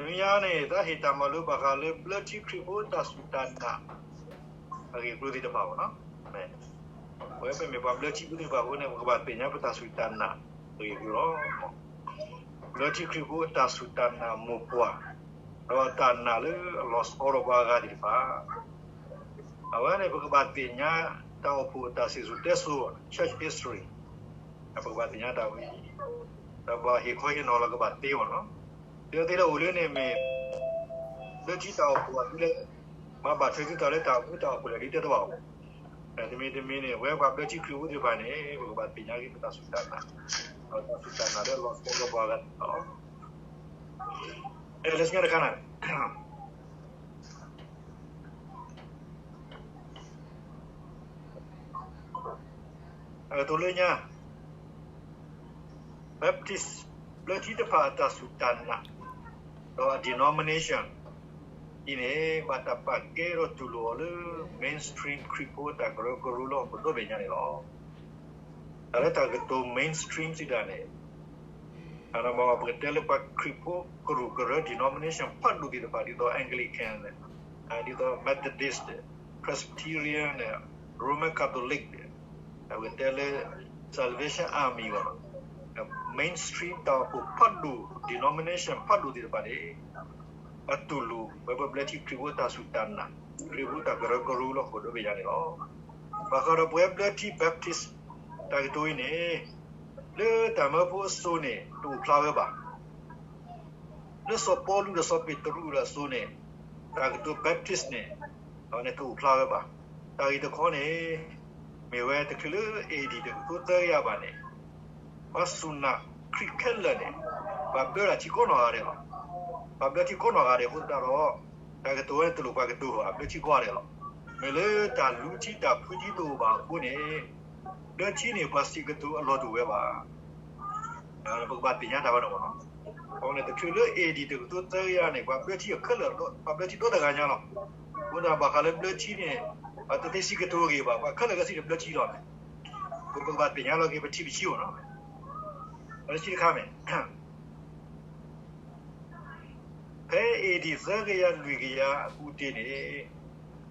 နွံညါန့ၣ် တၢ်ဟ့ၣ်တၢ်မၤလိဘၣ်ဃးလၢဘျၢထံခရံာ်ဖိတၢ်စူၢ်တၢ်နာ် အဂ့ၢ်အကျိၤသ့ၣ်တဖၣ်ဘၣ်နီၤ. ပဝဲပမ့ၢ်ပှၤဘျၢထံဖိသ့ၣ်တဖၣ်အဃိန့ၣ် ပကဘၣ်သ့ၣ်ညါပတၢ်စူၢ်တၢ်နာ်အဂ့ၢ်အကျိၤလီၤ. ဘျၢထံခရံာ်ဖိအတၢ်စူၢ်တၢ်နာ်မိၢ်ပှၢ်, ဒီးအတၢ်နာ်လၢအလီၤဆီဒီးပှၤအဂၤသ့ၣ်တဖၣ် အဝဲန့ၣ် ပကဘၣ်သ့ၣ်ညါတၢ်အိၣ်ဖှိၣ်အတၢ်စံၣ်စိၤတဲစိၤ church history ပကဘၣ်သ့ၣ်ညါတၢ်ဝဲ ဒီးပှၤဟ့ၣ်ခီဟ့ၣ်နီၤလီၤကဘၣ်သ့ဝဲနီၤ. ဒ်သိးလၢအိၣ်လၢန့ၣ်မ့ၢ် ဘျၢထံတၢ်အိၣ်ဖှိၣ်အဒုလၢ မၤဘၣ်ထွဲသုတၢ်လၢတၢ်အိၣ်မူတၢ်အိၣ်ဖှိၣ်လၢဒ်တဲတဘၣ်အီၤ. တမံၤတမံၤန့ၣ် ဝဲပှၤဘျၢထံခရံာ်ဖိသ့ၣ်တဖၣ်န့ၣ် ပကဘၣ်သ့ၣ်ညါက့ၤပတၢ်စူၢ်တၢ်နာ်, ဒီးတၢ်စူၢ်တၢ်နာ်လၢအလီၤဆီဒီးပှၤဂၤသ့ၣ်တဖၣ်လီၤ. အဲ လၢညါတခါန့ၣ် အကတိၤလၢညါ Baptist ဘျၢထံတဖၣ်အတၢ်စူၢ်တၢ်နာ် ဒီးအ denomination အံၤန့ၣ် ဘၣ်တၢ်ပာ်ကဲဒီးတူၢ်လိာ်အီၤလၢ mainstream ခရံာ်ဖိအတၢ်ကရၢကရိလၢဟီၣ်ခိၣ်ဒီဘ့ၣ်ညါန့ၣ်လီၤ. တၢ်လၢတၢ်ကတိၤ mainstream စံးတၢ်န့ၣ် ပကတဲလၢပှၤခရံာ်ဖိကရူၢ်ကရၢ denomination ဖးဒိၣ်သ့ၣ်တဖၣ် ဒ်သိး Anglican န့ၣ် ဒ်သိး Methodist န့ၣ် Presbyterian န့ၣ် Roman Catholic န့ၣ် ပကတဲလၢ Salvation Army ဘၣ် mainstream တၢ်အိၣ်ဖှိၣ်ဖးဒိၣ် denomination ဖးဒိၣ်သ့ၣ်တဖၣ်န့ၣ် အတူၢ်လိာ် ပဝဲပဘျၢထံခရံာ်ဖိတၢ်စူၢ်တၢ်နာ် ခရံာ်ဖိတၢ်ကရၢကရိလၢဟီၣ်ခိၣ်ဒီဘ့ၣ်ညါန့ၣ်လီၤ. ဘၣ်ဃးဒီးပဝဲဘျၢထံ Baptist တၢ်ကတိၤအံၤန့ၣ် လၢတၢ်မၢဖိအစိၤန့ၣ် တအိၣ်ဖျါဝဲဘၣ်. လၢစီၤပီလူးဒီးစီၤပ့းတရူးဒီးအစိၤန့ၣ် တၢ်ကတိၤ Baptist န့ၣ် အဝဲန့ၣ်တအိၣ်ဖျါဝဲဘၣ်. တၢ်ဂ့ၢ်တခီန့ၣ် မ့ၢ်ဝဲတချုးလၢ A.D. တကထိသၢကယၤဘၣ်န့ၣ် ပှၤစူၢ်နာ်ခရံာ်ခဲလၢာ်န့ၣ် ပှၤဘျၢတၢ်ထံကိးနီၢ်ဂၤဒဲးလီၤ. ပှၤဘျၢထံကိးနီၢ်ဂၤဒဲးအဃိသတးဒီး တၢ်ကတိၤဝဲန့ၣ်တလိၣ်ပှၤကတိၤဘၣ် ဘျၢထံကိးဂၤဒဲးလီၤ. မ့ၢ်လၢတၢ်လူထံတၢ်ဖှံထံတအိၣ်ဘၣ်အဃိန့ၣ် ဘျၢထံန့ၣ် ပှၤစံးကတိၤအလီၢ်တအိၣ်ဝဲဘၣ်. ပကဘၣ်သ့ၣ်ညါတၢ်ဝဲန့ၣ်မ့ၢ်နီၤ. အဃိန့ၣ် တချုးလၢ A.D. တကထိသၢကယၤန့ၣ် ပှၤဘျၢထံအခဲလၢာ် ပှၤဘျၢထံဒီတဂၤညါလီၤ. အဃိန့ၣ် ဘၣ်ဃးလၢဘျၢထံန့ၣ် ပှၤတသ့စံးကတိၤဂ့ၤဘၣ် ပှၤခဲလၢာ်ကစံးန့ၣ်ဘျၢထံလီၤ. ပကဘၣ်သ့ၣ်ညါလီၤက့ၤပထံပဆံးမ့ၢ်နီၤ. အလၢခံတခါမ့ၢ် ဖဲ A.D. သၢကယၤလွံၢ်ကယၤအပူၤတ့ၢ်န့ၣ်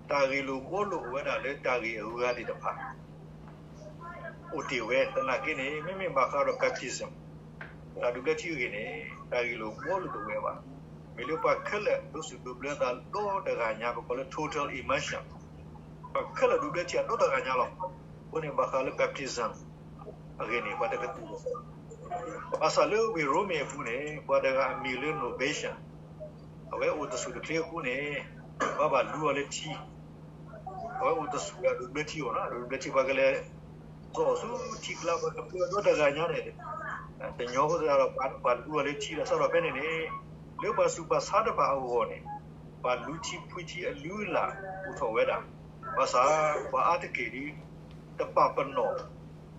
တၢ်ဂ့ၢ်လိာ်ဘှီလိာ်အိၣ်ဝဲဒၣ်လၢတၢ်ဂ့ၢ်အဂၤသ့ၣ်တဖၣ် အိၣ်တ့ၢ်ဝဲသနာ်က့န့ၣ် မ့မ့ၢ်ဘၣ်ဃးဒီး baptism တၢ်ဒုးဘျၢထံအဂ့ၢ်န့ၣ် တၢ်ဂ့ၢ်လိာ်ဘှီလိာ်တအိၣ်ဝဲဘၣ်. မ့ၢ်လၢပှၤခဲလၢာ်ဒိးစူၣ်ဒိးဘျၢသးဒီတဂၤညါ ပကိးလၢ total immersion ပှၤခဲလၢာ်ဒုးဘျၢထံအဒီတဂၤညါလီၤ. အဃိန့ၣ် ဘၣ်ဃးလၢ baptism အဂ့ၢ်န့ၣ် ပှၤတကတူၢ်လိာ် ဘၣ်ဆၣ်လၢဝ့ၢ်ရိမ့ၤအပူၤန့ၣ် ပှၤတဂၤအမံၤလၢ Novatian အဝဲအိၣ်တဆူၣ်တချ့အဃိန့ၣ် ပှၤဘၣ်လူအီၤလၢထံ အဝဲအိၣ်တဆူၣ်ဒီးဒုးဘျၢထံအီၤနီၤ ဒုးဘျၢထံပှၤကလဲၤ စီၣ်ဆူထံကျါပှၤကဖျိအဒီတဂၤညါန့ၣ် တညီဖိသတးဒီးပှၤလူအီၤလၢထံဒီးစးထီၣ်ဖဲန့ၣ်န့ၣ် လၢပှၤဆူးပှၤဆါတဖၣ်အဂီၢ်န့ၣ် ပှၤလူထံဖှံထံအလုၢ်အလၢ်အိၣ်ထီၣ်ဝဲဒၣ် ဘၣ်ဆၣ်ပှၤအါတက့ၢ်ဒ် တပာ်ပနီၣ်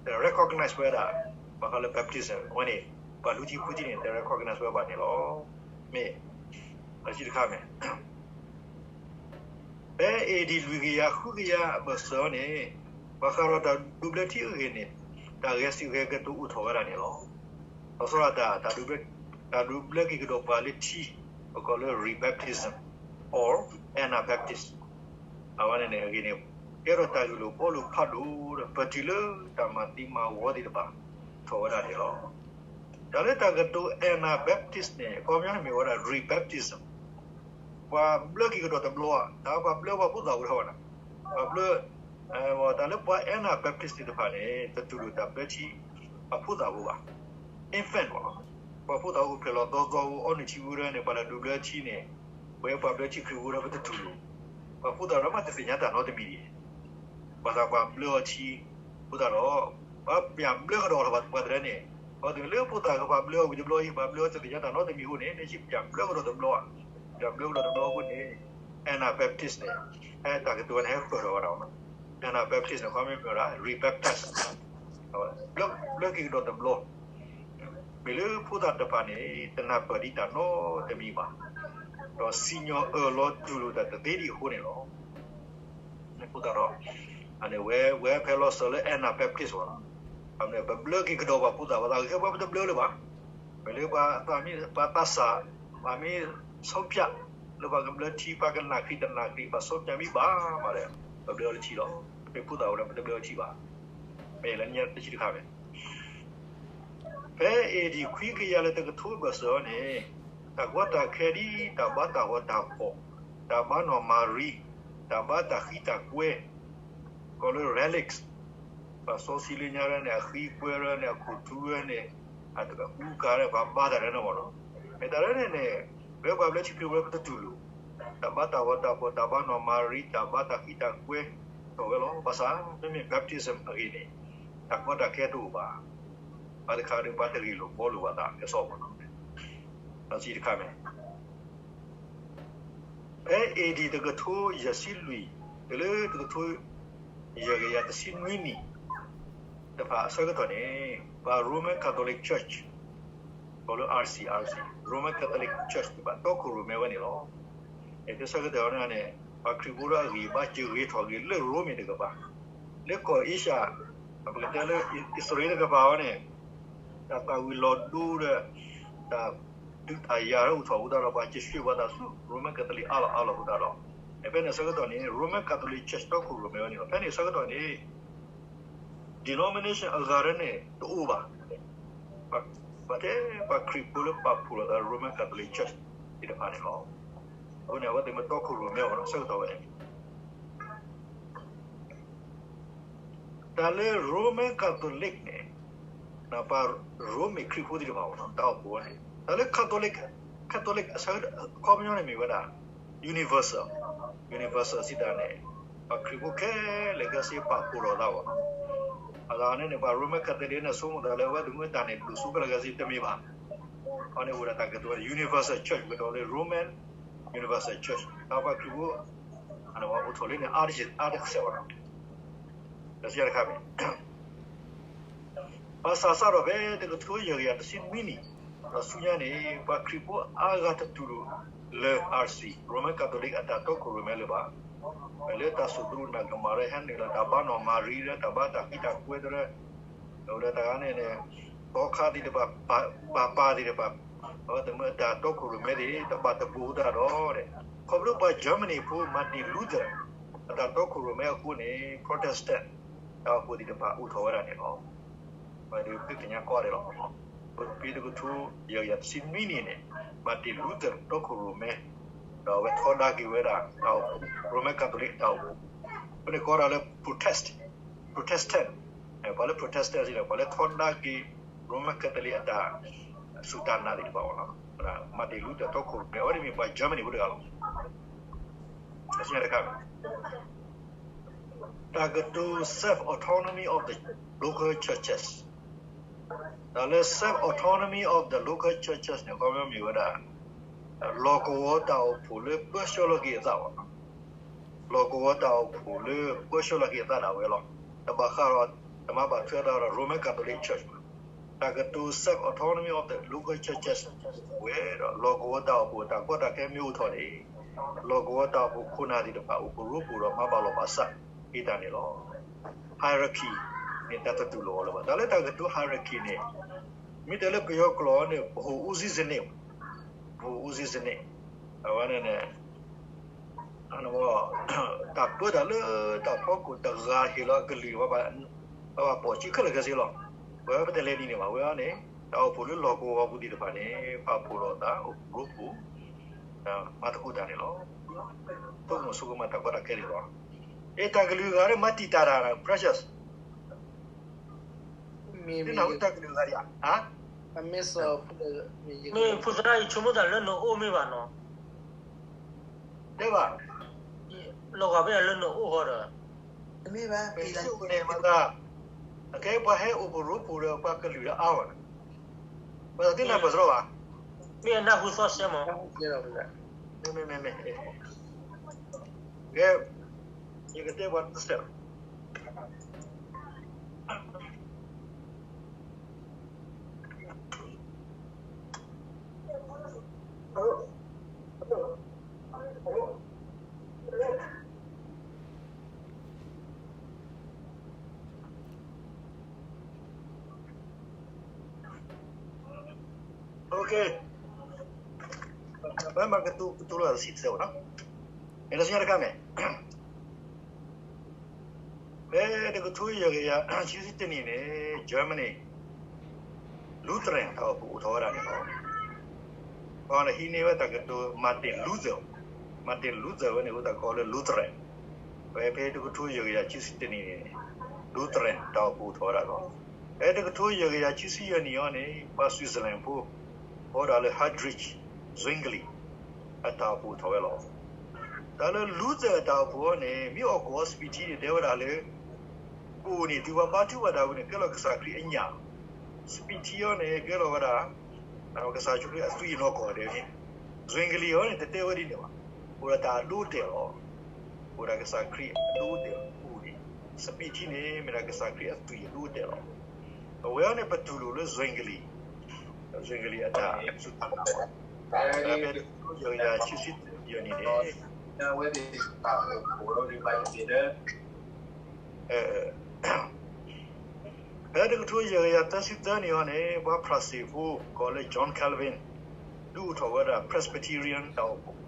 တ recognize ဝဲဒၣ် ဘၣ်ဃးလၢ baptism အဝဲန့ၣ် ပှၤလူထံဖှံထံန့ၣ် တ recognize ဝဲဘၣ်န့ၣ်လီၤ. မ့ၢ် အဆံတခါမ့ၢ် ဖဲ A.D. လွံၢ်ကယၤဃုကယၤအဘၢၣ်စၢၤန့ၣ် ဘၣ်ဃးဒီးတၢ်ဒုးဘျၢထံအဂ့ၢ်န့ၣ် တၢ်ဂဲၤစံးဂဲၤကတိၤအိၣ်ထီၣ်ဝဲဒၣ်န့ၣ်လီၤ. လီၤဆီဒၣ်တၢ် တၢ်ဒုးဘျၢက့ၤကဒီးပှၤလၢထံ ပကိးလၢ rebaptism or Anabaptist အဝဲန့ၣ်န့ၣ်အဂ့ၢ်န့ၣ် ကဲထီၣ်တၢ်ဂ့ၢ်လိာ်ဘှီလိာ်ဖးဒိၣ်ဒီး ပတုၤလၢတၢ်မၤသံမၤဝီသ့ၣ်တဖၣ် ထီၣ်ဝဲဒၣ်န့ၣ်လီၤ. တၢ်လၢတၢ်ကတိၤ Anabaptist န့ၣ် အခီပညီန့ၣ်မ့ၢ်ဝဲဒၣ် rebaptism ပှၤဘျၢက့ၤကဒီးတဘျီဧါ, တၢ်ပှၤဘျၢပှၤဖိသၣ်အိၣ်ထီၣ်ဝဲဒၣ်, ပှၤဘျၢ, တၢ်လၢပှၤ Anabaptist သ့ၣ်တဖၣ်န့ၣ် တတူၢ်လိာ်တၢ်ဘျၢထံအဖိသၣ်ဖိဘၣ်, infant ဘၣ်, ပှၤဖိသၣ်အိၣ်ဖျဲၣ်လီၤသီသီ အီနုၢ်ထံဝံၤဒီးန့ၣ် ပှၤလၢဒုးဘျၢထံန့ၣ်, ပဝဲပှၤဘျၢထံခရံာ်ဖိဒီးပတတူၢ်လိာ်, ပှၤဖိသၣ်ဒီးမ့ၢ်တသ့ၣ်ညါတၢ်နီတမံၤဒံး, ဘၣ်ဆၣ်ပှၤဘျၢအီၤထံ, ဖိသၣ်ဒီး ပှၤပျၢ်ဘျၢကဒီးလီၤပှၤတရၢန့ၣ်, အဝဲသ့ၣ်လၢဖိသၣ်ကပှၤဘျၢအီၤဝံၤတဘျီအံၤ ပှၤဘျၢအီၤတသ့ၣ်ညါတၢ်နီတမံၤအဃိန့ၣ် နဟံးပျၢ်ဘျၢကဒီးတဘျီ, ပျၢ်ဘျၢကဒီးတဘျီအဃိန့ၣ် Anabaptist န့ၣ်, ဟဲတၢ်ကတိၤဝဲန့ၣ် ဟဲပၢၢ်ထီၣ်ဝဲဒၣ်, Anabaptist န့ၣ် ခီမ့ၢ်မ့ၢ်ဝဲဒၣ် rebaptize ဘျၢက့ၤကဒီးတဘျီ, မ့ၢ်လၢဖိသၣ်တဖၣ်န့ၣ် တနၢ်ပၢၢ်ဒံးတၢ်နီတမံၤဘၣ်, ဒီးစံၣ်ညီၣ်အၢၣ်လီၤတူၢ်လိာ်တၢ်တသ့ဒံးအဃိန့ၣ်လီၤ. ဖိသၣ်ဒီး အန့ၣ်ဝဲ ဝဲဖဲလီၤစၢၤလၢ Anabaptist ဘၣ်လီၤ, ပဘျၢက့ၤကဒီးပှၤဖိသၣ် ပှၤသးဂ့ၤခဲပှၤပတဘျၢလၢၤဘၣ်, မ့ၢ်လၢပှၤသးမံ ပှၤသးစၢ်, ပှၤမ့ၢ် ဆုံးဖြတ် လၢပှၤကဘျၢထံ ပှၤကနၣ်ခရံာ်တနၣ်ခရံာ် ပှၤဆုံးဖြတ်မ့ၢ်ဘၣ်မးဒီး ပဘျၢအီၤလၢထံလီၤ. မ့ၢ်ဖိသၣ်ဝဲဒၣ် ပတဘျၢအီၤထံဘၣ်. မ့ၢ်လၢညါတဆံတခါမ့ၢ် ဖဲ A D ခွံကယၤလၢတကထိဘၢၣ်စၢၤအီၤန့ၣ် တၢ်ကီတၢ်ခဲဒ် တၢ်ဘါတၢ်ဂီၤတၢ်ဖီၣ်, တၢ်ဘါနီၢ်မၤရံ, တၢ်ဘါတၢ်ဃံတၢ်ကွဲ ကီးလၢ relics ပှၤစီဆှံလၢညါရၢန့ၣ် အဃံကွဲရၢန့ၣ် အခိၣ်ထူရၢန့ၣ် အကူကၤရၢ ပှၤဘါတၢ်ရၢန့ၣ်မ့ၢ်နီၤ. မ့ၢ်တၢ်ရၢန့ၣ်န့ၣ် ဖဲပှၤဘျၢထံခရံာ်ဖိပတတူၢ်လိာ် တၢ်ဘါတၢ်ဂီၤတၢ်ဖီၣ် တၢ်ဘါနီၢ်မၤရံ တၢ်ဘါတၢ်ဃံတၢ်ကွဲ ထီၣ်ဝဲလီၤ. ဘၣ်ဆၣ် မ့မ့ၢ် baptism အဂ့ၢ်န့ၣ် တၢ်ကီတၢ်ခဲတအိၣ်ဘၣ်. ဘၣ်တခါဒီး ပှၤတဂ့ၢ်လိာ်ဘှီလိာ်ဘၣ်သး ကဲစီမ့ၢ်နီၤ. ဒီးဆံတခါမ့ၢ် ဖဲ A D တကထိယဲၢ်ဆံလွံၢ် တုၤလၢတကထိယဲၢ်ကယၤတဆံနွံနံၣ် တဖၣ်အဆၢကတီၢ်န့ၣ် ပှၤ Roman Catholic Church ကီးလၢ R C R C Roman Catholic Church တဖၣ် တီခိၣ်ရိၣ်မဲဝဲန့ၣ်လီၤ. အဆၢကတီၢ်န့ၣ် ပှၤခရံာ်ဖိလၢအဂံၢ်ဘါစၢၤဂ့ၤထီၣ်ဂ့ၤလၢရိမ့ၤတကပၤ, လၢကီၢ်အ့ရှၢၣ် ပကတဲလၢ အံၣ်စရ့လးတကပၤအံၤန့ၣ် တၢ်သၣ်ဝံၤလီၤဒိဒီး တၢ်ဒုးတၢ်ယၤလၢအိၣ်ထီၣ်အဃိသတးဒီး ပှၤကဆှၢပှၤသးဆူ Roman Catholic အါလီၤအါလီၤအဃိသတးဒီး ဖဲန့ၣ်အဆၢကတီၢ်န့ၣ် Roman Catholic Church တီခိၣ်ရိၣ်မဲဝဲန့ၣ်လီၤ. ဖဲန့ၣ်အဆၢကတီၢ်န့ၣ် denomination အဂၤတဖၣ်န့ၣ် တအိၣ်ဘၣ်. ပှၤတဲပှၤခရံာ်ဖိလၢပာ်ဖှိၣ်လိာ်သး Roman Catholic Church သ့ၣ်တဖၣ်န့ၣ်လီၤ. အဃိန့ၣ် အဝဲသ့ၣ်မ့ၢ်တီခိၣ်ရိၣ်မဲအဆၢကတီၢ်ဝဲန့ၣ် တၢ်လၢ Roman Catholic န့ၣ် ပှၤရိမ့ၤခရံာ်ဖိသ့ၣ်တဖၣ် တၢ်အိၣ်ဖှိၣ်ဝဲန့ၣ် တၢ်လၢ Catholic, Catholic အခီပညီန့ၣ်မ့ၢ်ဝဲဒၣ် universal, universal စံးတၢ်န့ၣ် ပှၤခရံာ်ဖိခဲလၢာ်ခဲဆ့ပာ်ဖှိၣ်ထီၣ်သးဘၣ်နီၤ. အဂၤန့ၣ်န့ၣ် ပှၤ Roman Catholic န့ၣ် ဆိကမိၣ်သးလၢအဝဲသ့ၣ်မ့ၢ်တၢ်န့ၣ် ဒိၣ်စိခဲလၢာ်ခဲဆ့တမ့ၢ်ဘၣ်. အန့ၣ်အိၣ်ဝဲဒၣ်တၢ်ကတိၤဝဲ universal church ကတိၤလၢ Roman universal church တၢ်ပှၤခရံာ်ဖိ အိၣ်ထီၣ်လၢန့ၣ် အါတကဆှဲဘၣ်နီၤ. တဆံတခါမ့ၢ် ဘၣ်ဆၣ်စးထီၣ်ဖဲတကထိယဲၢ်ကယၤတဆံနွံနံၣ် ဒီးဆူညါန့ၣ် ပှၤခရံာ်ဖိအါဂၤတတူၢ်လိာ်လၢ R C, Roman Catholic အတၢ်တီခိၣ်ရိၣ်မဲလၢၤဘၣ်. လၢတၢ်စိာ်တရူးနာ်ကမၣ်ရၢဟဲနုာ်လီၤ တၢ်ဘါနီၣ်မၤရံရၢ တၢ်ဘါတၢ်ဃံတၢ်ကွဲတရၢ ဒီးတဂၤန့ၣ်န့ၣ် သီခါသ့ၣ်တဖၣ် ပာ်ပာ်သ့ၣ်တဖၣ် အဝဲသ့ၣ်မ့ၢ်အတၢ်တီခိၣ်ရိၣ်မဲသ့ၣ် တဘၣ်တဘူးတၢ်ဒီး ခီဖျိပှၤ Germany ဖိ Martin Luther အတၢ်တီခိၣ်ရိၣ်မဲအဃိန့ၣ် Protestant တၢ်အိၣ်ဖှိၣ်သ့ၣ်တဖၣ်အိၣ်ထီၣ်ဝဲဒၣ်န့ၣ်လီၤ. ပှၤဒုးသ့ၣ်ညါကီးဒဲးလီၤ. ဖဲတကထိယဲၢ်ကယၤတဆံနွံနံၣ်န့ၣ် Martin Luther တီခိၣ်ရိၣ်မဲ ဒီးအဝဲထီဒါက့ၤဝဲဒၣ် Roman Catholic တၢ်အိၣ်ဖှိၣ် အဃိန့ၣ်ကိးဒၣ်လၢ Protest, Protestant, ပှၤလၢ Protestant စံးဒီး ပှၤလၢထီဒါက့ၤ Roman Catholic အတၢ်စူၢ်တၢ်နာ်သ့ၣ်တဖၣ်အီၤလီၤ. Martin Luther တီခိၣ်ရိၣ်မဲ အဝဲန့ၣ်မ့ၢ်ပှၤ Germany ဖိတဂၤလီၤ. တၢ်ကတိၤ self autonomy of the local churches တၢ်လၢ self autonomy of the local churches န့ၣ် ခီပညီမ့ၢ်ဝဲဒၣ် လီၢ်ကဝီၤတၢ်အိၣ်ဖှိၣ်လၢပၢဆှၢလီၤက့ၤအသးဘၣ်နီၤ. လီၢ်ကဝီၤတၢ်အိၣ်ဖှိၣ်လၢပၢဆှၢလီၤက့ၤအသးဒၣ်ဝဲလီၤ. တဘၣ်ဃးဒီး တမၤဘၣ်ထွဲအသးဒီး Roman Catholic Church ဘၣ်. တၢ်ကတိၤ self autonomy of the local churches ဝဲဒီး လီၢ်ကဝီၤတၢ်အိၣ်ဖှိၣ်တၢ်ကီတၢ်ခဲမ့ၢ်အိၣ်ထီၣ်န့ၣ် လီၢ်ကဝီၤတၢ်အိၣ်ဖှိၣ်ခိၣ်နၢ်သ့ၣ်တဖၣ် အိၣ်ကရူၢ်ပူၤဒီးမၤဘၣ်လီၤဘၣ်စးက့ၤတၢ်န့ၣ်လီၤ. Hierarchy န့ၣ် တၢ်တတူၢ်လိာ်အီၤလၢၤဘၣ်. တၢ်လၢတၢ်ကတိၤ hierarchy န့ၣ် မ့ၢ်တဲလၢပယီၤကျိာ်န့ၣ် ဗဟိုဦးစီးစနစ်, ဗဟိုဦးစီးစနစ် အဝဲန့ၣ်န့ၣ် တၢ်ပၢတၢ်လၢတၢ်ဖီခိၣ်တဂၤဟ့ၣ်လီၤအကလုၢ် ပဘၣ်ပိာ်စုခဲလၢာ်ခဲဆ့လီၤ. ဝဲပတလဲၤဒ်န့ၣ်ဘၣ်. ဝဲအံၤန့ၣ် တၢ်အိၣ်ဖှိၣ်လၢလီၢ်ကဝီၤပူၤသ့ၣ်တဖၣ်န့ၣ် ပာ်ဖှိၣ်လိာ်သး အိၣ်ကရူၢ်ပူၤ မၤသကိးတၢ်န့ၣ်လီၤ. ဆိကမိၣ်ဆိကမးတၢ်ကီတၢ်ခဲန့ၣ်လီၤ. အ့ တၢ်ကလုာ်ဂၤဒီး မၤတံာ်တာ်တၢ် precious တၢ်ကလုာ်ဂၤဒီး မ့ၢ်ဖိသရၣ်အံၤ ဆိကမိၣ်တၢ်လၢနအိၣ်မ့ၢ်ဘၣ်နီၤ. တဲဘၣ် လီၤဂာ်ဖဲလၢနအိၣ်ဃီဒီး မ့ၢ်ဘၣ် ပ့ၤလၢန့ၣ်မၤသး အကဲပှၤဟဲအိၣ်ပရိဖှိၣ်ဒီးပှၤကလုာ်ဒီးအါဘၣ်နီၤ. ပှၤသးသ့ၣ်နၤပှၤစရီဘၣ် မ့ၢ်အနၢ်ဟူသီစဲမး မ့မ့မ့မ့ ကဲ ယကတဲပှၤတစဲး Okay. ပမၤကတိၤကတိၤလီၤတဆံတၢ်ဘၣ်နီၤ, မ့ၢ်တဆူညါတခါန့ၣ် ဖဲတကထိယဲၢ်ကယၤခံဆံတနံၣ်န့ၣ် Germany Lutheran တၢ်အိၣ်ဖှိၣ်အိၣ်ထီၣ်ဝဲဒၣ်န့ၣ်လီၤ. အဝဲန့ၣ်ဟံးန့ၢ်ဝဲတၢ်ကတိၤ Martin Luther, Martin Luther ဝဲန့ၣ် အဝဲတၢ်ကိးလၢ Lutheran, ဖဲဖဲတကထိယဲၢ်ကယၤခံဆံတနံၣ်န့ၣ် Lutheran တၢ်အိၣ်ဖှိၣ်အိၣ်ထီၣ်ဝဲဒၣ်လီၤ. ဖဲတကထိယဲၢ်ကယၤခံဆံယဲၢ်နံၣ်အံၤန့ၣ် ပှၤ Switzerland ဖိ ကိးဝဲဒၣ်လၢ Heinrich Zwingli အတၢ်အိၣ်ဖှိၣ်အိၣ်ထီၣ်ဝဲလီၤ. တၢ်လၢ Luther အတၢ်အိၣ်ဖှိၣ်အံၤန့ၣ် မ့ၢ်အီၣ်ကိၣ်အီ စပံးထံန့ၣ် တဲဝဲဒၣ်လၢ ကိၣ်န့ၣ် တုၤပှၤဘါထုကဖၣ်တၢ်ဝံၤန့ၣ် ကဲလီၤကစၢ်ခရံာ်အညၣ်, စပံးထံအံၤန့ၣ် ကဲလီၤဝဲဒၣ် ကစၢ်ယ့ၣ်ၡူးခရံာ်အသွံၣ်အနီၢ်ကီၢ်ဒဲးန့ၣ်, Zwingli အံၤန့ၣ် တတဲဝဲဒ်န့ၣ်ဘၣ်, အိၣ်ဒီးတၢ်အဒိအတဲာ်လီၤ. အိၣ်ဒီးကစၢ်ခရံာ်အဒိအတဲာ်လီၤ. ကိၣ်န့ၣ် စပံးထံန့ၣ် မ့ၢ်ဒၣ်ကစၢ်ခရံာ်အသွံၣ်အဒိအတဲာ်လီၤ. အဝဲအံၤန့ၣ် ပတူၢ်လိာ်လၢ Zwingli, Zwingli အတၢ်စူၢ်တၢ်နာ်ဝဲ ဖဲတကထိယဲၢ်ကယၤခံဆံယဲၢ်နံၣ်န့ၣ် ဖဲတကထိယဲၢ်ကယၤသၢဆံသၢနံၣ်အံၤန့ၣ် ပှၤဖရၣ်စ့ၣ်ဖိ ကိးလၢ John Calvin ဒုးအိၣ်ထီၣ်ဝဲဒၣ် Presbyterian တၢ်အိၣ်ဖှိၣ်,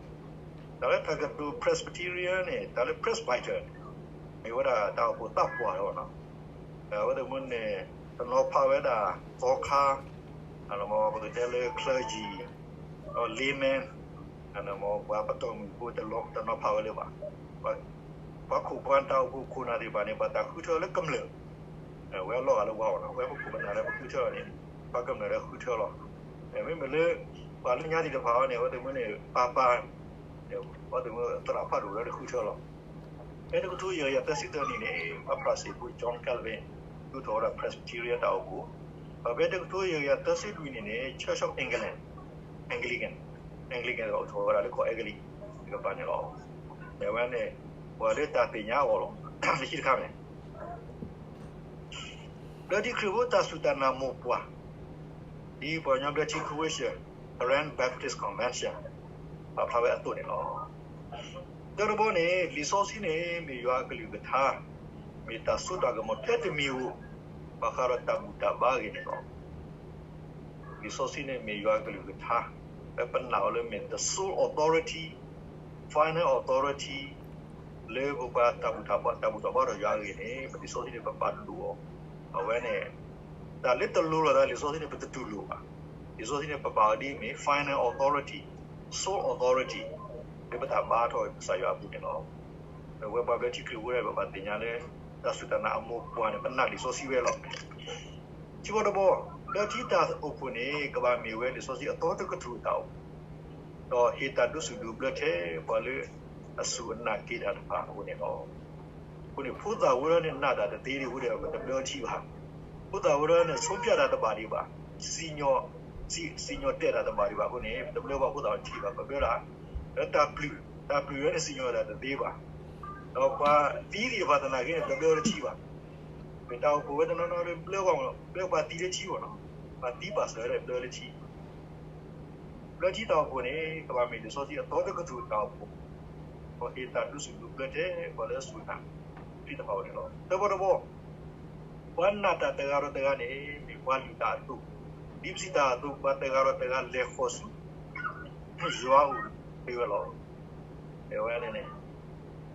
တၢ်လၢတၢ်ကတိၤ Presbyterian န့ၣ် တၢ်လၢ presbyter မ့ၢ်ဝဲဒၣ်တၢ်အိၣ်ဖှိၣ်သးပှၢ်လီၤ. အဝဲသ့ၣ်မ့ၢ်န့ၣ် တနီၤဖးဝဲဒၣ် သီခါ, ပကတဲလၢ clergy, ဒီး layman, ပှၤပတီၢ်မုၢ်ဖိ တနီၤဖးဝဲလၢၤဘၣ်. ပှၤခိၣ်ပှၤတၢ်အိၣ်ဖှိၣ်ခိၣ်နၢ်သ့ၣ်တဖၣ်န့ၣ် ဘၣ်တၢ်ဃုထၢလၢကမျၢၢ်, ဝဲအလီၢ်ဂၤလၢပှၤအီၤလီၤ. ဝဲပခိၣ်ပနၢ်လၢပဃုထၢအီၤန့ၣ် ပှၤကမျၢၢ်လၢဃုထၢလီၤ. မ့မ့ၢ်လၢ ပှၤလၢညါသ့ၣ်တဖၣ်အံၤန့ၣ် အဝဲသ့ၣ်မ့ၢ်န့ၣ် ပၤပၤ, အဝဲသ့ၣ်မ့ၢ်သရၣ်ဖးဒိၣ်လၢတဃုထၢလီၤ. ဖဲတကထိယဲၢ်ကယၤသၢဆံသၢနံၣ်န့ၣ် ပှၤဖရၣ်စ့ၣ်ဖိ John Calvin ဒုးအိၣ်ထီၣ်ဝဲဒၣ် Presbyterian တၢ်အိၣ်ဖှိၣ်, ဒီးဖဲတကထိယဲၢ်ကယၤသၢဆံလွံၢ်နံၣ်န့ၣ် Church of England, Anglican, Anglican တဂၤအိၣ်ထီၣ်ဝဲဒၣ်လၢကီၢ်အဲကလံးတကပၤန့ၣ်လီၤ. အဝဲန့ၣ် ပှၤလၢတၢ်သ့ၣ်ညါအီၤလီၤ. လၢခံတခါန့ၣ် ဘျၢထံခရံာ်ဖိတၢ်စူၢ်တၢ်နာ်မိၢ်ပှၢ် ဒ်ပှၤကညီဘျၢထံ Convention, Karen Baptist Convention ပာ်ဖျါဝဲအသိးန့ၣ်လီၤ. တၢတဘီန့ၣ် လံာ်စီဆှံန့ၣ် မ့ၢ်ယွၤအကလုၢ်ကထါ, မ့ၢ်တၢ်စိတၢ်ကမီၤထဲတမံၤဧိၤ ဘၣ်ဃးဒီးတၢ်ဘူၣ်တၢ်ဘါအဂ့ၢ်န့ၣ်လီၤ. လံာ်စီဆှံန့ၣ်မ့ၢ်ယွၤအကလုၢ်ကထါ, ပနာ်အီၤလၢမ့ၢ် the sole authority, final authority လၢပပှၤတၢ်ဘူၣ်တၢ်ဘါ တၢ်ဘူၣ်တၢ်ဘါထီၣ်ယွၤအဂ့ၢ်န့ၣ် ပလံာ်စီဆှံန့ၣ် ပပာ်ဒိၣ်အီၤ, အဝဲန့ၣ် တၢ်လၢတလိၤလိာ်သးလံာ်စီဆှံန့ၣ် ပတတူၢ်လိာ်ဘၣ်. လံာ်စီဆှံန့ၣ် ပပာ်အီၤဒ်အမ့ၢ် final authority, sole authority လၢပတၢ်ဘါထီၣ်ကစၢ်ယွၤအပူၤန့ၣ်လီၤ. ပဝဲပှၤဘျၢထံခရံာ်ဖိန့ၣ် ပဘၣ်သ့ၣ်ညါလၢ တၢ်စူၢ်တၢ်နာ်အမိၢ်ပှၢ်န့ၣ် ပနာ်လံာ်စီဆှံဝဲလီၤ. ထံဘီတဘီ, ဘျၢထံတၢ်အိၣ်ဖှိၣ်န့ၣ် ကဘၣ်မ့ၢ်ဝဲလံာ်စီဆှံအသီတကတြူၢ်အတၢ်အိၣ်ဖှိၣ်, ဒီးဟ့ၣ်တၢ်ဒိးစူၣ်ဒိးဘျၢထဲပှၤလၢအစူၢ်အနာ်က့ၤတၢ်တဖၣ်အအိၣ်န့ၣ်လီၤ. အဃိန့ၣ် ဖိသၣ်ဝဲဒၣ်န့ၣ် နာ်တၢ်တသ့ဒံးအဃိဒီး ပတဘျၢထံဘၣ်. ဖိသၣ်ဝဲဒၣ်န့ၣ် ဆုံးဖြတ်တၢ်တဘၣ်ဒံးဘၣ်, စံၣ်ညီၣ်, စံၣ်ညီၣ်တဲာ်တၢ်တဘၣ်ဒံးဘၣ်အဃိန့ၣ် ပတဘျၢပှၤဖိသၣ်ထံဘၣ်, ပဘျၢဒၣ် လၢတၢ်ပျုၢ်, တၢ်ပျုၢ်ဝဲန့ၣ် စံၣ်ညီၣ်တၢ်တသ့ဘၣ်. ဒီးပှၤသံသ့ၣ်တဖၣ်သနာ်က့န့ၣ် ပတဘျၢလၢထံဘၣ်. မ့ၢ်တၢ်အိၣ်ဖှိၣ်ဝဲတနီၤနီၤဒီး ဘျၢပှၤ, ဘျၢပှၤသံလၢထံဘၣ်နီၤ, ပှၤသံပာ်စၢၤဝဲဒီးဘျၢလၢထံ ဘျၢထံတၢ်အိၣ်ဖှိၣ်န့ၣ် ကဘၣ်မ့ၢ်လံာ်စီဆှံအသီတကတြူၢ်တၢ်အိၣ်ဖှိၣ်, ဒီးဟ့ၣ်တၢ်ဒိးစူၣ်ဒိးဘျၢထဲပှၤလၢအစူၢ်နာ်ခရံာ်တဖၣ်အအိၣ်န့ၣ်လီၤ. တၢ်ဘီတဘီ, ပှၤနာ်တၢ်တဂၤဒီးတဂၤန့ၣ် မ့ၢ်ပှၤလုၢ်တၢ်အသိး, ဒ်ပစံးတၢ်အသိး ပှၤတဂၤဒီးတဂၤလဲၤဃီၤဆူ ယွၤအအိၣ်သ့ဝဲလီၤ. အဝဲန့ၣ်န့ၣ်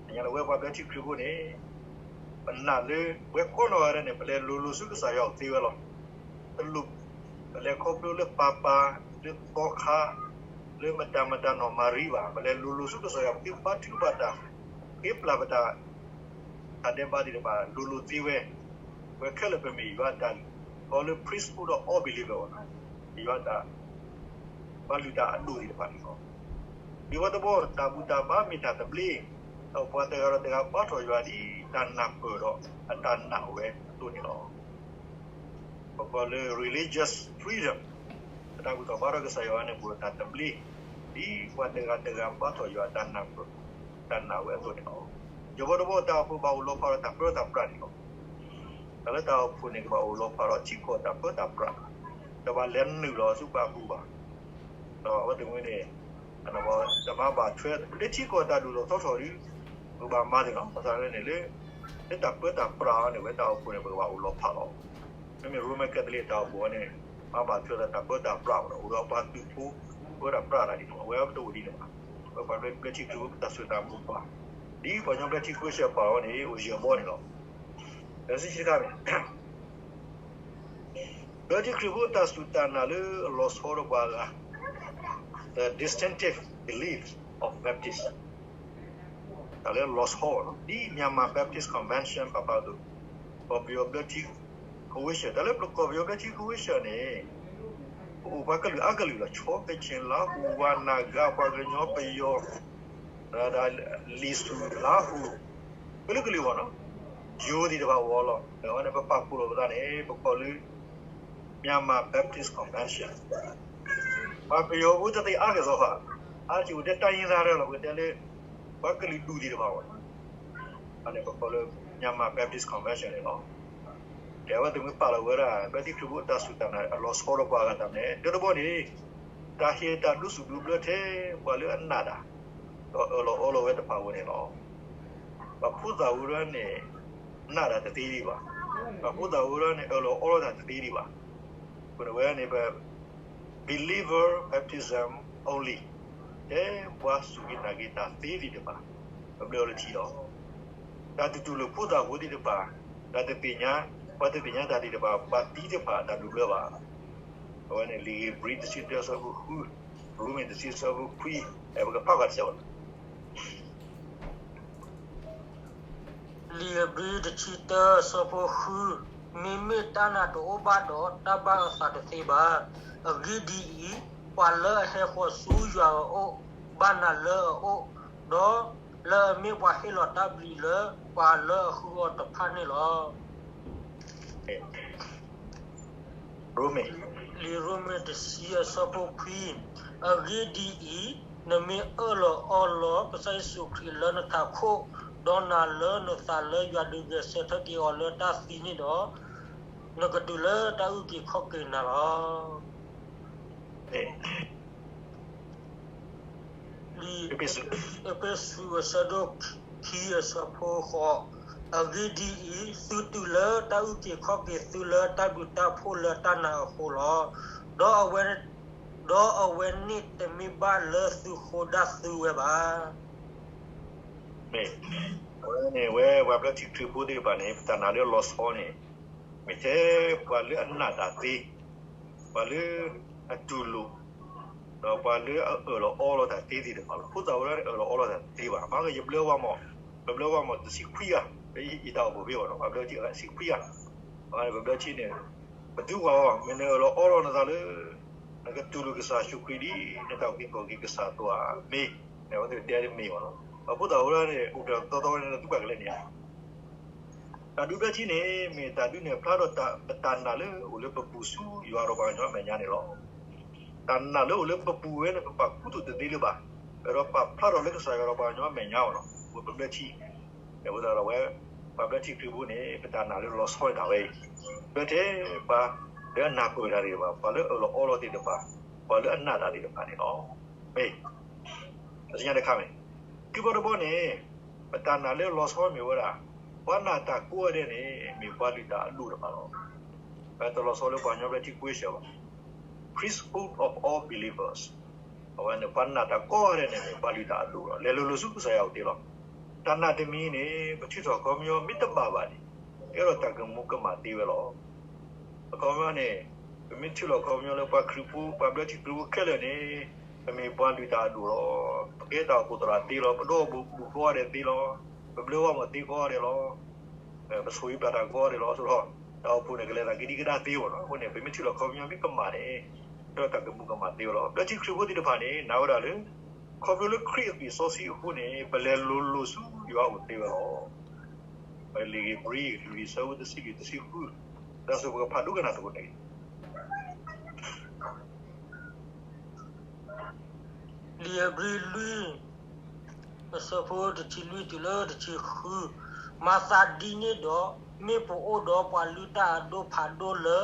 အညါလၢဝဲပှၤဘျၢထံခရံာ်ဖိန့ၣ် ပနာ်လၢ ပဝဲကိးနီၢ်ဂၤဒဲးန့ၣ် ပလဲၤလိၤလိၤဆူကစၢ်ယွၤအအိၣ်သ့ဝဲလီၤ. တလိၣ် ပလဲၤခီဖျိလၢပၤပၤ, လၢသီခါ, လၢမတၤမတၤနီၢ်မၤရံဘၣ်. ပလဲၤလိၤလိၤဆူကစၢ်ယွၤ ပကဘါထုကဖၣ်တၢ်, ဃ့ပျၢ်ပတၢ် တၢ်ဒဲးဘးသ့ၣ်တဖၣ် လိၤလိၤသ့ဝဲ, ပဝဲခဲလၢာ်ပမ့ၢ်ယွၤအတၢ်လုၢ်, ခီလၢ priesthood of all believer ယွၤတၢ် ပှၤလုၢ်တၢ်အဒိၣ်သ့ၣ်တဖၣ်န့ၣ်လီၤ. ဒ်ဝဲတဘီ တၢ်ဘူၣ်တၢ်ဘါမ့ၢ်တၢ်သဘျ့, ဒီးပှၤတဂၤဒီးတဂၤဘါထီၣ်ယွၤဒ်တၢ်နာ်ပၢၢ်ဒီးအတၢ်နာ်ဝဲအသိးန့ၣ်လီၤ. ပကိးလၢ religious freedom, ပတၢ်ဘူၣ်ထီၣ်ဘါထီၣ်ကစၢ်ယွၤန့ၣ် ဘူးဒီးတၢ်သဘျ့, ဒ်ပှၤတဂၤတဂၤဘါထီၣ်ယွၤတၢ်နာ်ပၢၢ်, တၢ်နာ်ဝဲအသိးန့ၣ်လီၤ. ယဘီတဘီတၢ်အိၣ်ဖှိၣ်ဘၣ်အိၣ်လီၤဖးဒီးတၢ်ပၢတၢ်ပြးန့ၣ်လီၤ. တၢ်လၢတၢ်အိၣ်ဖှိၣ်န့ၣ် ကဘၣ်အိၣ်လီၤဖးဒီးထံကီၢ်တၢ်ပၢတၢ်ပြး, တဘၣ်လဲၤနုာ်လီၤဆူပှၤပူၤဘၣ်. ဒီးအဝဲသ့ၣ်မ့ၢ်န့ၣ် တမၤဘၣ်ထွဲ လၢထံကီၢ်တၢ်ဒိၣ်ထီၣ်ထီထီၣ်ဒီး ပကဘၣ်မၤသ့ၣ်နီၤ, ဘၣ်ဆၣ်န့ၣ်လၢ လၢတၢ်ပၢတၢ်ပြးအံၤန့ၣ် ဝဲတၢ်အိၣ်ဖှိၣ်န့ၣ် ပကဘၣ်အိၣ်လီၤဖးလီၤ. မ့မ့ၢ် Roman Catholic တၢ်အိၣ်ဖှိၣ်အံၤန့ၣ် မၤဘၣ်ထွဲဒီးတၢ်ပၢတၢ်ပြးဒီး အိၣ်ဒီးပှၤသုးဖိ, ပ ပဝဲဒၣ်ပြးတၢ်ဒ်န့ၣ် အဝဲတအိၣ်ဒ်န့ၣ်ဘၣ်. ပှၤဘျၢထံခရံာ်ဖိတၢ်စူၢ်တၢ်နာ်ပူၤကွံာ် ဒ်ပှၤကညီဘျၢထံခရံာ်ဖိအပၢ်အီၤန့ၣ် အိၣ်ယဲၢ်ဘီန့ၣ်လီၤ. ဒီးစံးဆံတခါန့ၣ် ဘျၢထံခရံာ်ဖိတၢ်စူၢ်တၢ်နာ်လၢအလီၤဆီဒီးပှၤအဂၤ the distinctive belief of Baptist တၢ်လၢအလီၤဆီလီၤ. ဒ် Myanmar Baptist Convention ပာ်ဖျါအသိး ကီၢ်ပယီၤဘျၢထံ convention တၢ်လၢကီၢ်ပယီၤဘျၢထံ convention န့ၣ် ပအိၣ်ပှၤကလုာ်အါကလုာ်လီၤ. ခၠ့ၣ်ကၠ့ၣ် လါဟူၣ် ဝၤနၢ်ဂၤ ပှၤကညီ ပယီၤ ဒီးလံာ်ဆူၣ် လါဟူၣ် ကလုာ်ကလုာ်ဘၣ်နီၤ ယိၤသ့ၣ်တဖၣ်အိၣ်အီၤလီၤ. အဝဲန့ၣ်ပပာ်ဖှိၣ်လီၤပသးန့ၣ် ပကိးလၢ Myanmar Baptist Convention ပှၤပယီၤဖိတသ့အါကစီၤဘၣ် အါက့ၤအိၣ်တဲတၢ်ယံၤသးရဲလီၤ ပကတဲလၢ ပှၤကလုာ်ဒူၣ်သ့ၣ်တဖၣ်ဘၣ် အဝဲန့ၣ်ပကိးလၢ Myanmar Baptist Convention န့ၣ်လီၤ. ကဲဝဲသ့ၣ်မ့ၢ်ပာ်လီၤဝဲဒၣ် ဘျၢထံခရံာ်ဖိတၢ်စူၢ်တၢ်နာ်အလီၤဆီဒီးပှၤအဂၤတၢ်န့ၣ် တၢတဘီန့ၣ် တၢ်ဟ့ၣ်တၢ်ဒိးစူၣ်ဒိးဘျၢထဲ ပှၤလၢအနာ်တၢ် ဒီးအၢၣ်လီၤအီလီၤဝဲတဖၣ်ဝဲန့ၣ်လီၤ. ပှၤဖိသၣ်ဝဲဒၣ်န့ၣ် နာ်တၢ်တသ့ဒံးဘၣ်. ပှၤဖိသၣ်ဝဲဒၣ်န့ၣ် အၢၣ်လီၤအီလီၤတၢ်တသ့ဒံးဘၣ်. အဃိန့ၣ်ဝဲန့ၣ် ပ believer baptism only ထဲပှၤစူၢ်က့ၤနာ်က့ၤတၢ်သ့သ့ၣ်တဖၣ် ပဘျၢလၢထံလီၤ. တၢ်တတူၢ်လိာ်ဖိသၣ်ဖိသ့ၣ်တဖၣ် တၢ်တသ့ၣ်ညါ ပှၤတသ့ၣ်ညါတၢ်သ့ၣ်တဖၣ် ပှၤသံတဖၣ်တၢ်ဒိးဘျၢဘၣ်. အဝဲန့ၣ် လံာ်ဧ့ၤဘြံၤတဆံတၢအဆၢဖိဃု ရိမ့ၤတဆံအဆၢဖိခွံ ပကဖးဘၣ်တစဲးဘၣ် လံာ်ဧ့ၤဘြံၤတဆံတၢအဆၢဖိဃု, မ့မ့ၢ်တၢ်နာ်တအိၣ်ဘၣ်ဒီး တၢ်ဘၣ်အသးတသ့ဘၣ်. အဂ့ၢ်ဒ်အံၤ, ပှၤလၢအဟဲဃီၤဆူယွၤအအိၣ် ဘၣ်နာ်လၢအအိၣ်, ဒီးလၢအမ့ၢ်ပှၤဟ့ၣ်လီၤတၢ်ဘျုးလၢပှၤလၢအဃုအီၤတဖၣ်န့ၣ်လီၤ. ရိမ့ၤ လံာ်ရိမ့ၤတဆံအဆၢဖိခွံ, အဂ့ၢ်ဒ်အံၤ, နမ့ၢ်အၢၣ်လီၤအီလီၤကစၢ်ယ့ၣ်ၡူးခရံာ်လၢနထးခိၣ်, ဒီးနာ်လၢနသးလၢယွၤဒုးဂဲၤဆၢထၢၣ်က့ၤအီၤလၢတၢ်သံန့ၣ်ဒီး, နကတုၤလၢတၢ်အုၣ်က့ၤခီၣ်က့ၤနၤလီၤ. လံာ်အ့းဖ့းစူး အဆၢဒိၣ်ခံအဆၢဖိဃိး, အဂ့ၢ်ဒ်အံၤ, သုတုၤလၢတၢ်အုၣ်က့ၤခီၣ်က့ၤသုလၢတၢ်ဘျုးတၢ်ဖှိၣ်လၢတၢ်နာ်အဃိလီၤ. ဒီးအဝဲ, ဒီးအဝဲန့ၣ်တမ့ၢ်ဘၣ်လၢသုဃိဒၣ်သုဝဲဘၣ်. မ့ၢ်, အဝဲန့ၣ်ဝဲ ပှၤဘျၢထံခရံာ်ဖိသ့ၣ်တဖၣ်န့ၣ် ပတၢ်နာ်လၢအလီၤဆီန့ၣ် မ့ၢ်ထဲပှၤလၢအနာ်တၢ်သ့, ပှၤလၢအတူၢ်လိာ်, ဒီးပှၤလၢအအၢၣ်လီၤအီလီၤတၢ်သ့သ့ၣ်တဖၣ်လီၤ. ဖိသၣ်ဝဲဒၣ်န့ၣ် အၢၣ်လီၤအီလီၤတၢ်တသ့ဘၣ်. မ့ၢ်ကယဘျၢဝဲမး, ပဘျၢဝဲမးတဆံခွံဂၤ, ယတၢ်အိၣ်ဖှိၣ်ဖဲအီၤနီၤ, ပဘျၢထံတဆံခွံဂၤ, ပဘျၢထံန့ၣ်, ပဒုးကွၢ်အီၤ, မ့ၢ်နအၢၣ်လီၤအီလီၤနသးလၢ နကတူၢ်လိာ်ကစၢ်ယ့ၣ်ၡူးခရံာ်ဒ် နတၢ်အုၣ်က့ၤခီၣ်က့ၤကစၢ်အသိးဧါ, မ့ၢ်, အဝဲသ့ၣ်တဲမ့ၢ်အီၤနီၤ. ပှၤဖိသၣ်ဝဲဒၣ်န့ၣ် အိၣ်ဖျဲၣ်သီသီဝဲန့ၣ် နသုကွၢ်ကလဲၣ်န့ၣ်ဧါ တၢ်ဒုးဘျၢထံန့ၣ် မ့ၢ်တၢ်ဒုးနဲၣ်ဖျါထီၣ်ပတၢ်နာ်လၢအိၣ်လၢပပူၤဆူယွၤဒီးပှၤကညီအမဲာ်ညါန့ၣ်လီၤ. တၢ်နာ်လၢအိၣ်လၢပပူၤဝဲန့ၣ် ပပာ်ခူသူၣ်တသ့လၢၤဘၣ်, ပဒီးပာ်ဖျါထီၣ်လၢကစၢ်ယွၤဒီးပှၤကညီအမဲာ်ညါအီၤလီၤ. ပဘျၢထံ, အဃိသတးဒီးဝဲ, ပှၤဘျၢထံခရံာ်ဖိန့ၣ် ပတၢ်နာ်လၢလီၤဆီတၢ်ဝဲအံၤ, ဘျၢထဲပှၤလၢအနၢ်ပၢၢ်တၢ်သ့ၣ်တဖၣ်, ပှၤလၢအအၢၣ်လီၤအီလီၤသ့ၣ်တဖၣ်, ပှၤလၢအနာ်တၢ်သ့ၣ်တဖၣ်န့ၣ်လီၤ. မ့ၢ် ပသ့ၣ်ညါတခါမ့ၢ်, ခံဘီတဘီန့ၣ်, ပတၢ်နာ်လၢလီၤဆီမ့ၢ်ဝဲဒၣ်, ပှၤနာ်တၢ်ကိးဂၤဒဲးန့ၣ် မ့ၢ်ပှၤလုၢ်တၢ်အဒိၣ်တဖၣ်လီၤ. ပတလီၤဆီလၢပှၤကညီဘျၢထံခရံာ်ဖိဘၣ်. Priesthood of all believers, အဝဲန့ၣ် ပှၤနာ်တၢ်ကိးဂၤဒဲးန့ၣ် မ့ၢ်ပှၤလုၢ်တၢ်အဒိၣ်လီၤ. လဲၤလိၤလိၤဆူကစၢ်ယွၤအအိၣ်သ့လီၤ. တၢ်နာ်တမံၤန့ၣ် ပထံၣ်ထီၣ်ခီပညီမ့ၢ်တဘၣ်ဘၣ်န့ၣ်, ကဲထီၣ်တၢ်ကမူၤကမၣ်သ့ဝဲလီၤ. အခီပညီန့ၣ်, ပမ့ၢ်ထံၣ်လီၤခီပညီလၢပှၤခရံာ်ဖိ, ပှၤဘျၢထံခရံာ်ဖိခဲလၢာ်န့ၣ်, ပမ့ၢ်ပှၤလုၢ်တၢ်အဒိၣ်လီၤ. ပကဲတၢ်အိၣ်ဖှိၣ်သရၣ်သ့လီၤ. ပဒီဘိၣ်ဘုၣ်ကိးဂၤဒဲးသ့လီၤ. ပဘျၢဝဲမ့ၢ်သ့ကိးဂၤဒဲးလီၤ. ပဆိၣ်ဂ့ၤပျၢ်တၢ်ကိးဂၤဒဲးလီၤ. ဆိလီၤ, တၢ်အိၣ်ဖှိၣ်န့ၣ်ကလဲၤသးကဒံကဒါသ့ဝဲလီၤ. အဃိန့ၣ် ပမ့ၢ်ထံၣ်လီၤခီပညီမ့ၢ်ကမၣ်န့ၣ်, ကဲထီၣ်တၢ်ကမူၤကမၣ်သ့ဝဲလီၤ. ဘျၢထံခရံာ်ဖိသ့ၣ်တဖၣ်န့ၣ် နာ်ဝဲဒၣ်လၢ ခီဖျိလၢခရံာ်အသွံၣ်စီဆှံအဃိန့ၣ် ပလဲၤလိၤလိၤဆူယွၤအအိၣ်သ့ဝဲလီၤ. လံာ်ဧ့ၤဘြံၤ လွံၢ်အဆၢဖိတဆံလွံၢ်တဆံဃု, တၢ်ဆိပကဖးဒိကနၣ်သကိးန့ၣ် လံာ်ဧ့ၤဘြံၤလွံၢ် အဆၢဖိတဆံလွံၢ်တုၤလၢတဆံဃု, မၤသးဒ်န့ၣ်ဒီး, မ့ၢ်ပအိၣ်ဒီးပှၤလုၢ်တၢ်အဒိၣ်ဖးဒိၣ်လၢ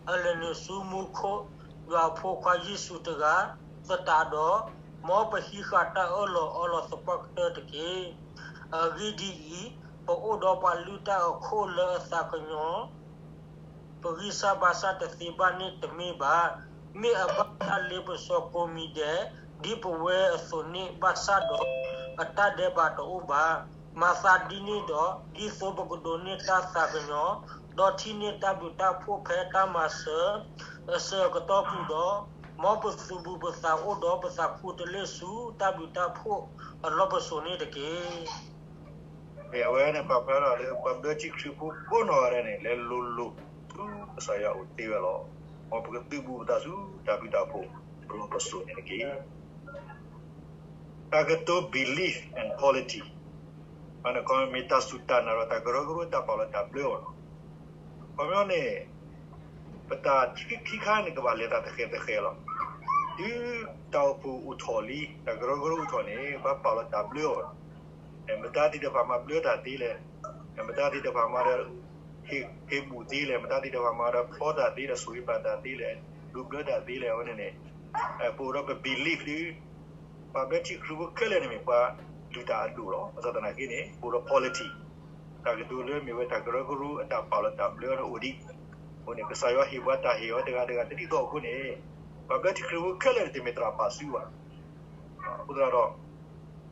အလဲၤနုာ်ဆူမူခိၣ်ယွၤအဖိခွါယ့ၣ်ၡူးတဂၤသတးဒီး, မ်ပဟံးဃာ်တၢ်အၢၣ်လီၤအီလီၤသပှၢ်ကတၢၢ်တက့ၢ်. အဂ့ၢ်ဒ်အံၤ, ပအိၣ်ဒီးပှၤလုၢ်တၢ်အခိၣ်လၢအသးကညီၤ ပဂံၢ်စၢ်ဘါစၢ်တသ့ဘၣ်န့ၣ်တမ့ၢ်ဘၣ်. မ့ၢ်အဘၣ်တၢ်လ့ပစီကိးမံၤဒဲး ဒ်ပဝဲအသိးန့ၣ်ဘၣ်ဆၣ်ဒီး အတၢ်ဒဲးဘးတအိၣ်ဘၣ်. မၤသးဒ်န့ၣ်ဒီး ဒ်သိးပကဒိးန့ၢ်တၢ်သးကညီၤ ဒီးထံၣ်န့ၢ်တၢ်ဘျုးတၢ်ဖှိၣ်ဖဲတၢ်မၤစၢၤ အဆၢကတီၢ်ပူၤဒီး မ်ပသုးဘူးပသးအိၣ်ဒီး ပသးခူတလ့ၢ်ဆူတၢ်ဘျုးတၢ်ဖှိၣ်အလီၢ်ပစိာ်န့ၣ်တက့ၢ်. အဝဲန့ၣ်ပာ်ဖျါထီၣ်လၢ ပှၤဘျၢထံခရံာ်ဖိကိးနီၢ်ဂၤဒဲးန့ၣ် လဲၤလိၤလိၤဆူကစၢ်ယွၤအအိၣ်သ့ဝဲလီၤ. မ်ပကသုးဘူးပသးဆူတၢ်ဘျုးတၢ်ဖှိၣ်အလီၢ်ပစိာ်န့ၣ်တက့ၢ်. တၢ်ကတိၤ belief and polity မ့ၢ်တၢ်စူၢ်တၢ်နာ်ဒီးတၢ်ကရၢကရိတၢ်ပာ်လီၤတၢ်ဘျၢအီၤလီၤ. ခီပညီန့ၣ် ပတၢ်ခံခါန့ၣ် ကဘၣ်လဲၤတၢ်တဃဲၤတဃဲၤလီၤ. တုၤတၢ်အိၣ်ဖှိၣ်အိၣ်ထီၣ်လံ တၢ်ကရၢကရိအိၣ်ထီၣ်န့ၣ် ဘၣ်ပာ်လီၤတၢ်ဘျၢအီၤလီၤ. မတၤသ့ၣ်တဖၣ်မၤဘျၢတၢ်သ့လဲၣ်, မတၤသ့ၣ်တဖၣ်မၤဒီး ဟ့ၣ်ဘူးသ့လဲၣ်, မတၤသ့ၣ်တဖၣ်မၤဒီးဖျီတၢ်သ့ဒီးဆိၣ်ဂ့ၤပာ်တၢ်သ့လဲၣ်, ဒိးဘျၢတၢ်သ့လဲၣ် အဝဲန့ၣ်န့ၣ် ပအိၣ်ဒီးပ belief ဒီး ပှၤဘျၢထံခရံာ်ဖိခဲလၢာ်န့ၣ်မ့ၢ်ပှၤလုၢ်တၢ်အဒိၣ်လီၤ. ဘၣ်ဆၣ်သနာ်က့န့ၣ် ပအိၣ်ဒီး polity တၢ်ကတိၤလၢမ့ၢ်ဝဲတၢ်ကရၢကရိအတၢ်ပာ်လီၤတၢ်ဘျၢန့ၣ်အိၣ်ဒံး. အဃိန့ၣ် ကစၢ်ယွၤဟ့ၣ်ပှၤတၢ်ဟ့ၣ်အီၤတဂၤတဂၤတဒ်သိးအဃိန့ၣ် ပှၤဘျၢထံခရံာ်ဖိခဲလၢာ်န့ၣ် တမ့ၢ်သရၣ်ပာ်စုဘၣ်. အဃိသတးဒီး